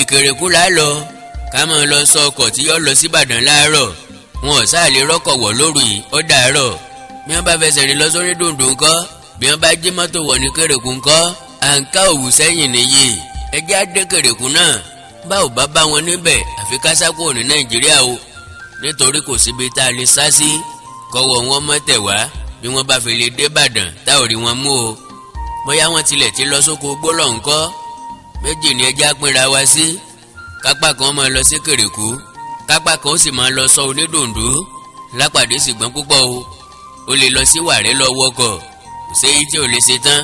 A: Ìkèrèkú là á lọ, ká máa lọ sọ ọkọ̀ tí yóò lọ síbàdàn láàárọ̀. Wọn ò sáà lè rọ́kọ̀ wọ̀ lóru yìí, ó dàárọ̀. Bí wọ́n bá fẹsẹ̀ rìn lọ sórí dùndùn ńkọ́? Bí wọ́n bá jí mọ́tò wọ̀ ní Kèrèkú ńkọ́? À ń ká òwú sẹ́yìn nìyí. Ẹjẹ́ á dé Kèrèkú náà. Bá ò bá bá wọn níbẹ̀, àfi ká sá kúrò ní Nàìjíríà o, nítorí kò síbi tá a lè sá sí kọ́wọ́ wọn mọ́ tẹ̀ wá bí wọ́n bá fi lè dé Ìbàdàn tá ò rí wọn mú o. Bóyá wọ́n tilẹ̀ ti lọ sóko gbólọ̀ ńkọ́? Méjì ni ẹjẹ́ á pínra wa sí. Kápá kan máa lọ sí Kèrèkú, kápá kan ó sì máa lọ sọ onídùndú. Lápàdé sì gbọ́n púpọ̀ o, ó lè lọ sí Wàrẹ́ lọ wọkọ̀, kò séyìí tí ò lè ṣe tán.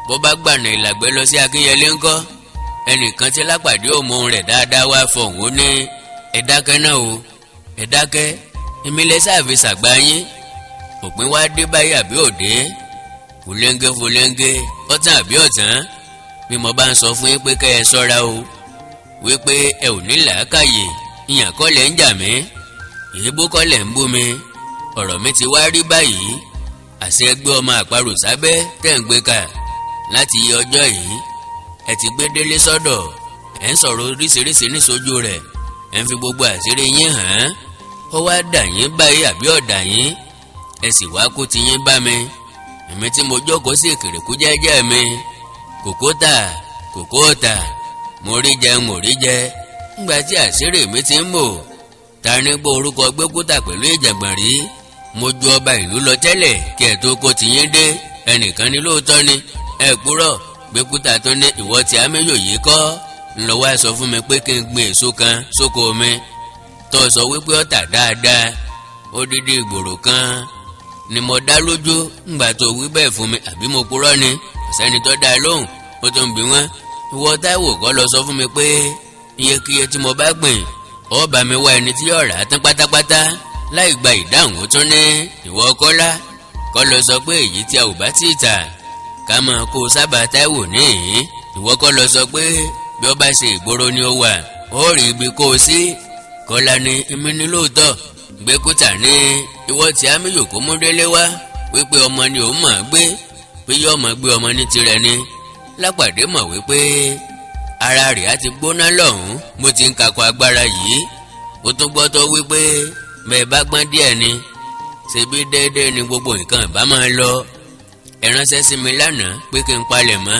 A: Bó bá gbànà Ìlàgbẹ́ lọ sí Akínyẹlé ńkọ́? Ẹnìkan tí Lápàdé ò mọ ohun rẹ̀ dáadáa wá fọ̀hún, ó ní, "Ẹ dákẹ́ náà o, ẹ dákẹ́, èmi lẹ sáàfi ṣàgbá yín." Òpin wá dé báyìí àbí òde? Fúlẹ́ńgẹ́ fúlẹ́ńgẹ́, ọ̀tán àbí ọ̀tán? Bí mo bá ń sọ fún yín pé kẹ́ ẹ ṣọ́ra o, wípé ẹ ò ní làákàyè, ìyàn kọ́ lẹ̀ ń jà mí, èébú kọ́ lẹ̀ ń bú mi. Ọ̀rọ̀ mi ti wá rí báyìí. Àṣẹ ẹgbẹ́ ọmọ àparò sábẹ́ tẹ̀ ń gbé kà láti iye ọjọ́ yìí, ẹ ti gbé Délé sọ́dọ̀, ẹ̀ ń sọ̀rọ̀ oríṣiríṣi níṣojú rẹ̀, ẹ̀ ń fi gbogbo àṣírí yín hàn án. Ó wá dà yín báyìí àbí ọ̀dà yín? Ẹ sì wá kó ti yín bá mi, èmi tí mo jókòó sí Ìkèrèkú jẹ́jẹ́ mi, kòkó tà kòkó tà, mo rí jẹ mo rí jẹ. Ńgbà tí àṣírí mi ti ń bò, ta ní gbọ́ orúkọ gbẹ́kútà pẹ̀lú ìjàngbọ̀n rí? Mo ju ọba ìlú lọ tẹ́lẹ̀ kí ẹ̀ tó kó ti yín dé. Ẹnìkan ní lóòótọ́ ni ẹ kúrọ̀. Gbẹ́kútà tó ní ìwọ tí amẹ́yò yìí kọ́ ńlọ wá sọ fún mi pé kí n gbin èso kan sóko mi, tó sọ wípé ó tà dáadáa. Odidi ìgboro kan ni mo dá lójú ńgbà tó wí bẹ́ẹ̀ fún mi, àbí mo purọ́ ni? Kò sẹ́ni tó dá lóhùn. Ó tó ń bi wọ́n, ìwọ Táíwò kọ́ lọ sọ fún mi pé iyekíye tí mo bá gbìn, ó bá mi wá ẹni tí yóò rà á tán pátápátá láì gba ìdáhùn? Ó tún ní, ìwọ Kọ́lá kọ́ lọ sọ pé èyí tí a ò bá tí ì tà, ká máa kó sábà Táíwò níhìn? Ìwọ kọ́ lọ sọ pé bí ó bá ṣe ìgboro ni ó wà, ó rí ibi kó o sí? Kọ́lá ní èmi ní lóòótọ́. Gbẹ́kútà ní ìwọ tí Àmíyò kó mú délé wá wípé ọmọ ni òun mọ̀ gbé, pé yóò mọ̀ gbé ọmọ ní tirẹ̀ ni. Lápàdé mọ̀ wípé ara rẹ̀ á ti gbóná lọ́hùn-ún bó ti ń kakọ agbára yìí. Ó tún gbọ́ tó wípé bẹ́ẹ̀ bá gbọ́n díẹ̀ ni, ṣebí déédéé ni gbogbo nǹkan ìbá máa lọ. Ẹ ránṣẹ́ sí mi lánàá pé kí n palẹ̀ mọ́,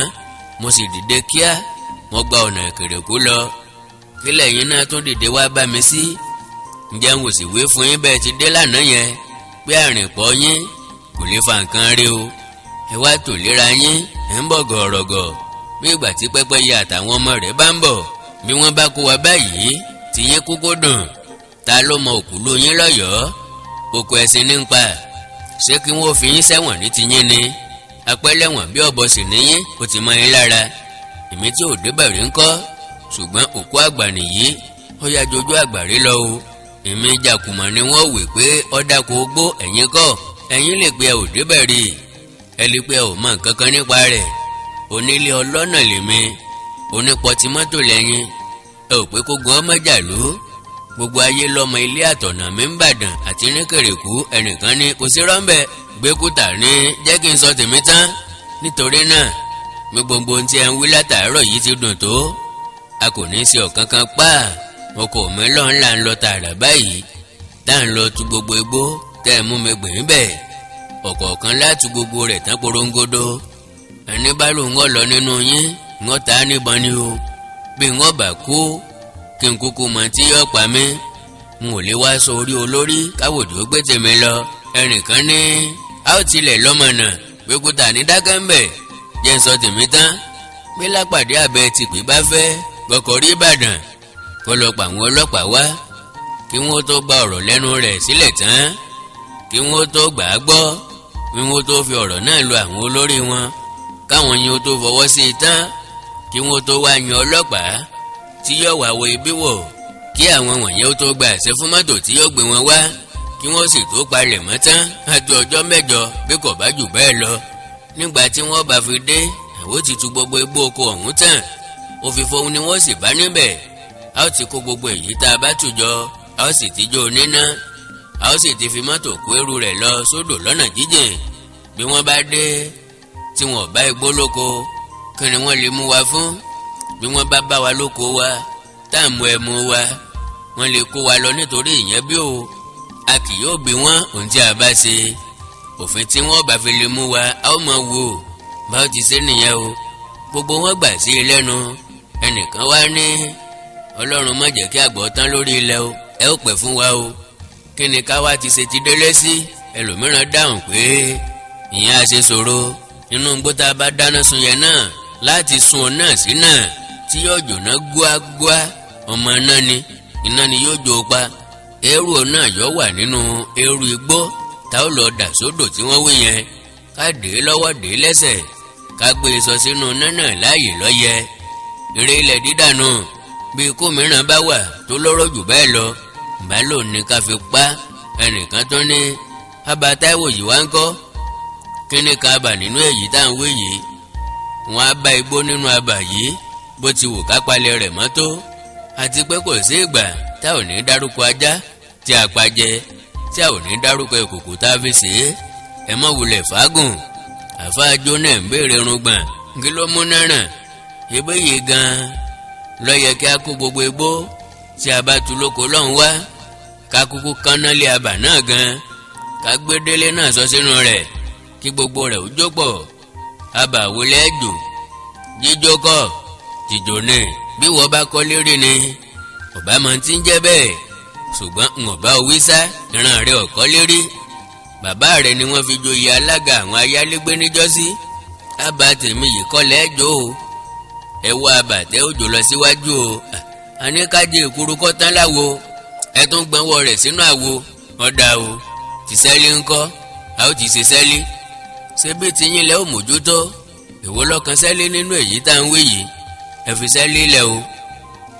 A: mo sì dìde kíá, mo gba ọ̀nà Ìkèrèkú lọ. Kílẹ̀ yín náà tún dìde wá bá mi sí? Ǹjẹ́ n kò sì wí fún yín bẹ́ẹ̀ ti dé lánàá yẹn pé àrìnpọ̀ yín kò lè fa nǹkan rí o? Ẹ wá tò léra yín, ẹ̀ ń bọ̀ gọ̀ọ̀rọ̀gọ̀ bí ìgbà tí pẹ́pẹ́yẹ àtàwọn ọmọ rẹ̀ bá ń bọ̀. Bí wọ́n bá kó wa báyìí, tí yín kúkú dùn. Ta ló mọ òkú ló yín lọ́yọ̀ọ́? Òkú ẹ̀sìn ní ń pa. Ṣé kí wọ́n fi yín sẹ́wọ̀n ní tiyín ni? Apẹ́lẹ́wọ̀n bí ọ̀bọ sì níyín, ó ti mọ yín lára. Èmi tí ò débẹ̀ rí ń kọ́? Ṣùgbọ́n òkú àgbà nìyí, ó yá jojú àgbà rí lọ o. Èmi jàkùmọ̀ ni wọ́n wí pé ọ̀dà kò gbó, ẹ̀yin kọ́, ẹ̀yin lè pe ẹ ò débẹ̀ rí. Ẹ lè pé ẹ ò mọ nǹkan kan nípa rẹ̀. Onílé ọlọ́nà lèmi, onípọtí mọ́tò lẹ́yìn. Ẹ ò pé kó gun ọmọ jàlú. Gbogbo ayé lọ́mọ ilé àtọ̀nà mi ń bàdàn àti ní Kèrèkú. Ẹnìkan ní kò sí rọ́ńbẹ́. Gbẹ́kúta ní jẹ́ kí n sọ tèmi tán. Nítorí náà, bí gbogbo ohun tí ẹ ń wí látàárọ̀ yìí ti dùn tó, a kò ní í ṣe ọ̀kan kan pa. Ọkọ̀ mi lọ́n là ń lọ tààrà báyìí, tá à ń lọ tu gbogbo igbó tẹ́ ẹ mú mi gbìn bẹ́ẹ̀, ọ̀kọ̀ọ̀kan láti gbogbo rẹ̀ tán porongodo. Ẹni bá lóun ń lọ nínú yín, ń ta níbọn ni o. Bí ń bá kú, kí n kúkú mọ tí yóò pa mí. N ò lè wá sọ orí olórí káwòdì ó gbé tèmi lọ. Ẹnìkan ní a ó tilẹ̀ lọ́mọ̀nà. Gbẹ́kúta ní dákẹ́ńbẹ̀, jẹ́ ń sọ tèmi tán. Bí lápàdé àbẹ tìpé bá fẹ́ gbọ́kọ̀ rí Ìbàdàn, kó lọ pa àwọn ọlọ́pàá wá, kí wọ́n tó gba ọ̀rọ̀ lẹ́nu rẹ̀ sílẹ̀ tán, kí wọ́n tó gbà á gbọ́, kí wọ́n tó fi ọ̀rọ̀ náà lu àwọn olórí wọn, káwọn yẹn tó fọwọ́ sí i tán, kí wọ́n tó wá yan ọlọ́pàá tí yóò wá wo ibi wò, kí àwọn wọ̀nyẹn ó tó gba àṣẹ fún mọ́tò tí yóò gbé wọn wá, kí wọ́n sì tó palẹ̀ mọ́ tán, àti ọjọ́ 8 bí kò bá jù bẹ́ẹ̀ lọ. Nígbà tí wọ́n bá fi dé, àwọn ti tu gbogbo igbó oko ọ̀hún tán. Òfìfo ni wọ́n sì bá níbẹ̀. A ó ti kó gbogbo èyí tá a bá tù jọ, a ó sì ti jó níná, a ó sì ti fi mọ́tò kó eérú rẹ̀ lọ sódò lọ́nà jíjìn. Bí wọ́n bá dé tí wọ́n bá igbó lóko, kí ni wọ́n lè mú wa fún? Bí wọ́n bá bá wa lóko wa tá à ń mu ẹmu wa, wọ́n lè kó wa lọ nítorí ìyẹn bí o. A kì yóò bí wọ́n ohun tí a bá ṣe. Òfin tí wọ́n bá fi lè mú wa, a ó mọ̀ wò báwo ti ṣe nìyẹn o. Gbogbo wọn gbà sí i lẹ́nu. Ẹnìkan wá ní, Ọlọ́run má jẹ́ kí àgbọ̀ tán lórí ilẹ̀ o, ẹ ó pẹ́ fún wa o. Kí ni ká wá ti ṣe ti délé sí? Ẹlòmíràn dáhùn pé ìyẹn á ṣe ṣòro. Inú igbó tá a bá dáná sun yẹn náà láti sun ọ náà sí náà tí yóò jóná gúágúá. Ọmọ náà ni iná ni yóò jó pa. Eérú náà yóò wà nínú eérú igbó tá ó lọ dà sódò tí wọ́n wí yẹn. Ká dé lọ́wọ́, dé lẹ́sẹ̀, ká gbé e sọ sínú iná náà láàyè lọ́yẹ. Eré ilẹ̀ dídànù. Bí ikú mìíràn bá wà tó lọ́rọ̀ jù bẹ́ẹ̀ lọ, bá lò ní ká fi pa. Ẹnìkan tó ní abà Táíwò yìí wá ń kọ́, kí ni ká bà nínú èyí tá à ń wí yìí? Wọn á bá igbó nínú abà yìí, bó ti wù ká palẹ̀ rẹ̀ mọ́tò, àti pé kò sí ìgbà tá ò ní dárúkọ ajá tí a pa jẹ, tí a ò ní dárúkọ ìkòkò tá a fi sè é. Ẹ mọ̀ wulẹ̀ fàágùn. Àfáàjò náà ń béèrè irùngbọ̀n, kí ló mú náírà ebí yìí gan-an ló yẹ kí a kó gbogbo igbó tí a bá tu lóko lọ́hùn wá, ká kúkú kánná lé abà náà gan, ká gbé délé náà sọ sínú rẹ̀, kí gbogbo rẹ̀ ó jópọ̀. Abà wo lẹ́jọ́ jíjó kọ́ tìjò ní? Bí wọ́n bá kọ́ lérí ni ọba máa ti ń jẹ́ bẹ́ẹ̀, ṣùgbọ́n ń ọba òwí sá ìran rẹ̀ ọ̀kọ́ lérí. Bàbá rẹ̀ ni wọ́n fi joyè alága àwọn ayálégbé níjọ́sí. Abà tèmi yìí kọ́ lẹ́jọ́ o. Ẹ wá abàtẹ́ òjò lọ síwájú o. Àníkájẹ ìkúrú kọ́ tán láwo, ẹ tún gbọ́nwọ́ rẹ̀ sínú àwo. Ọ̀dà o, tìṣẹ́lí ńkọ́? A ó ti ṣe sẹ́lí. Ṣebí tiyín lẹ́ ò mójútó? Èwo lọ́kàn sẹ́lí nínú èyí tá à ń wí yìí? Ẹ fi sẹ́lí lẹ̀ o.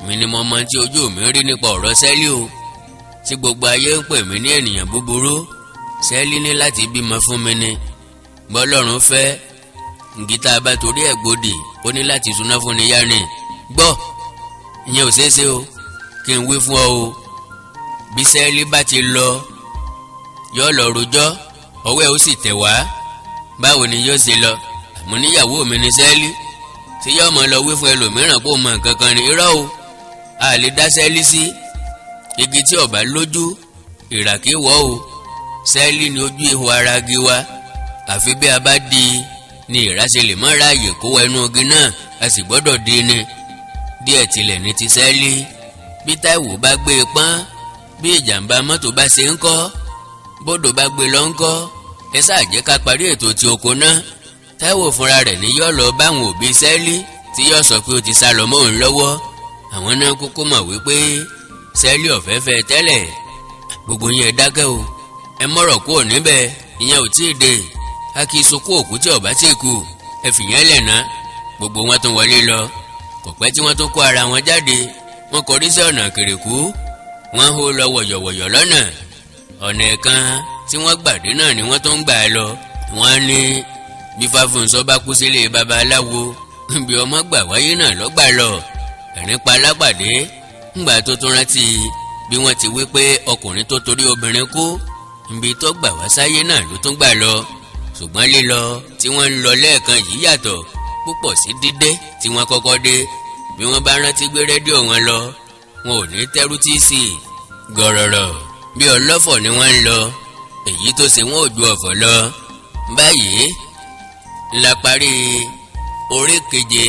A: Mi ni mo mọ tí ojú mi rí nípa ọ̀rọ̀ sẹ́lí o, tí gbogbo ayé ń pè mí ní ènìyàn búburú. Sẹ́lí ní láti bímọ fún mi ni. Bọ́lọ́run fẹ́ ǹgí tá a bá torí ẹ̀ gbòdì, ó ní láti súná fún ni yá ni. Gbọ́, ìyẹn ò ṣeé ṣe o. Kí n wí fún ọ o, bí sẹ́lí bá ti lọ, yóò lọ rojọ́, ọwọ́ ẹ̀ ó sì tẹ̀ wá. Báwo ni yóò ṣe lọ? Àmọ́ níyàwó mi ní sẹ́lí tí yóò mọ̀ lọ wí fún ẹlòmíràn kó mọ nǹkan kan ní. Irọ́ o, a lè dá sẹ́lí sí. Igi tí ọba lójú, ìràkí wọ́ o. Sẹ́lí ni ojú ihò ara igi wa. Àfi bí a bá di ni ìrà ṣe lè mọ́ ráàyè kó wọ inú igi náà. A sì gbọ́dọ̀ di ni díẹ̀ tilẹ̀ ní ti sẹ́lí. Bí Táíwò bá gbé e pọ́n, bí ìjàmbá mọ́tò bá ṣe ń kọ́, bódò bá gbé lọ ń kọ́? Ẹ sáà jẹ́ ká parí ètò ti oko náà. Táíwò fúnra rẹ̀ ní yọ́ lọ báwọn òbí sẹ́lí, tí yọ́ sọ pé ó ti sá lọ mọ́ òun lọ́wọ́. Àwọn náà kúkú mọ̀ wípé sẹ́lí ọ̀fẹ́ fẹ́ tẹ́lẹ̀. Gbogbo yẹn dákẹ́ o, ẹ mọ̀rọ̀ kúrò níbẹ̀. Ìyẹn ò tíì dé. A kì í sunkún òkú tí ọ̀bá tí kú. Ẹ fìyẹn lẹ̀ ná. Gbogbo wọn tún wọlé lọ. Kò pẹ́ tí wọ́n tún kó ara wọn jáde, wọ́n kọrí sí ọ̀nà Kèrèkú. Wọ́n hó lọ wọ̀yọ̀wọ̀yọ̀ lọ́nà. Ọ̀nà ẹ̀kan tí wọ́n gbàdé náà ni wọ́n tún ń gbà lọ. Wọ́n ní Bí Fáfúnṣọ́ bá kú sílé babaláwo, bí ọmọ gbà wáyé náà lọ́gbà lọ. Ẹ̀rín pa Alápàdé ńgbà tó tún rántí bí wọ́n ti wí pé ọkùnrin tó torí obìnrin kú, ibi tó gbà wá sáyé náà ló tún gbà lọ. Ṣùgbọ́n lílọ tí wọ́n ń lọ lẹ́ẹ̀kan yìí yàtọ̀ púpọ̀ sí dídé tí wọ́n kọ́kọ́ dé. Bí wọ́n bá rántí gbé rédíò wọn lọ, wọn ò ní tẹ́rù tí sí i gọ̀rọ̀rọ̀ bí ọlọ́fọ̀ ni wọ́n ń lọ. Èyí tó ṣe wọ́n ò ju ọ̀fọ̀ lọ. Báyìí la parí orí keje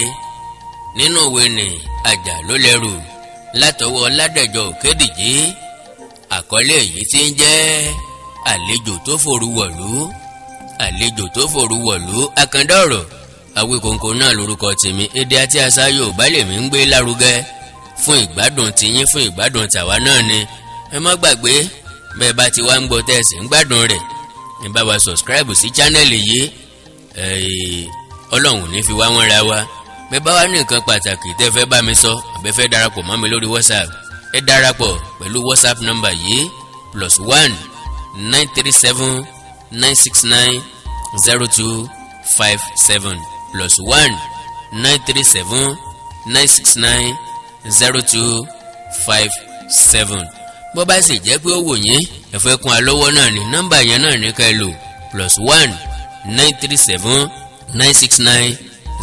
A: nínú ìwé ní Àjà ló lẹ́rù látọwọ́ Ládẹ̀jọ Òkèdìjí, àkọlé èyí tí ń jẹ́ Àlejò tó fòru wọ̀lú. Àlejò tó fòru wọ̀lú. Àkàndá ọ̀rọ̀ Awíkonko náà lórúkọ tèmi. Èdè àti àṣà Yorùbá lèmi ń gbé lárugẹ fún ìgbádùn tiyín, fún ìgbádùn tàwa náà ni. Ẹ má gbàgbé, bẹ́ẹ̀ bá ti wá ń gbọ́ tẹ̀sí ń gbádùn rẹ̀, ẹ bá wa subscribe sí channel yìí. Ọlọ́run ò ní fi wá wọ́n ra wa. Bẹ́ẹ̀ bá wá ní nǹkan pàtàkì tẹ́ fẹ́ bá mi sọ, àbẹ́ fẹ́ darapọ̀ mọ́ mi lórí WhatsApp, ẹ darapọ̀ pẹ̀lú WhatsApp number yìí: +1 937 969 0257, +1 937 969 0257. Bó bá sì jẹ́ pé ó wò yín, ẹ fẹ́ kún alọ́wọ́ náà ní, nọ́mbà yẹn náà ní ká ẹ lò: +1 937 969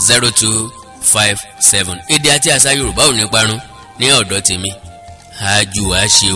A: 0257. Èdè àti àṣà Yorùbá ò ní parun ní ọ̀dọ̀ tèmi. Àjù á ṣe o.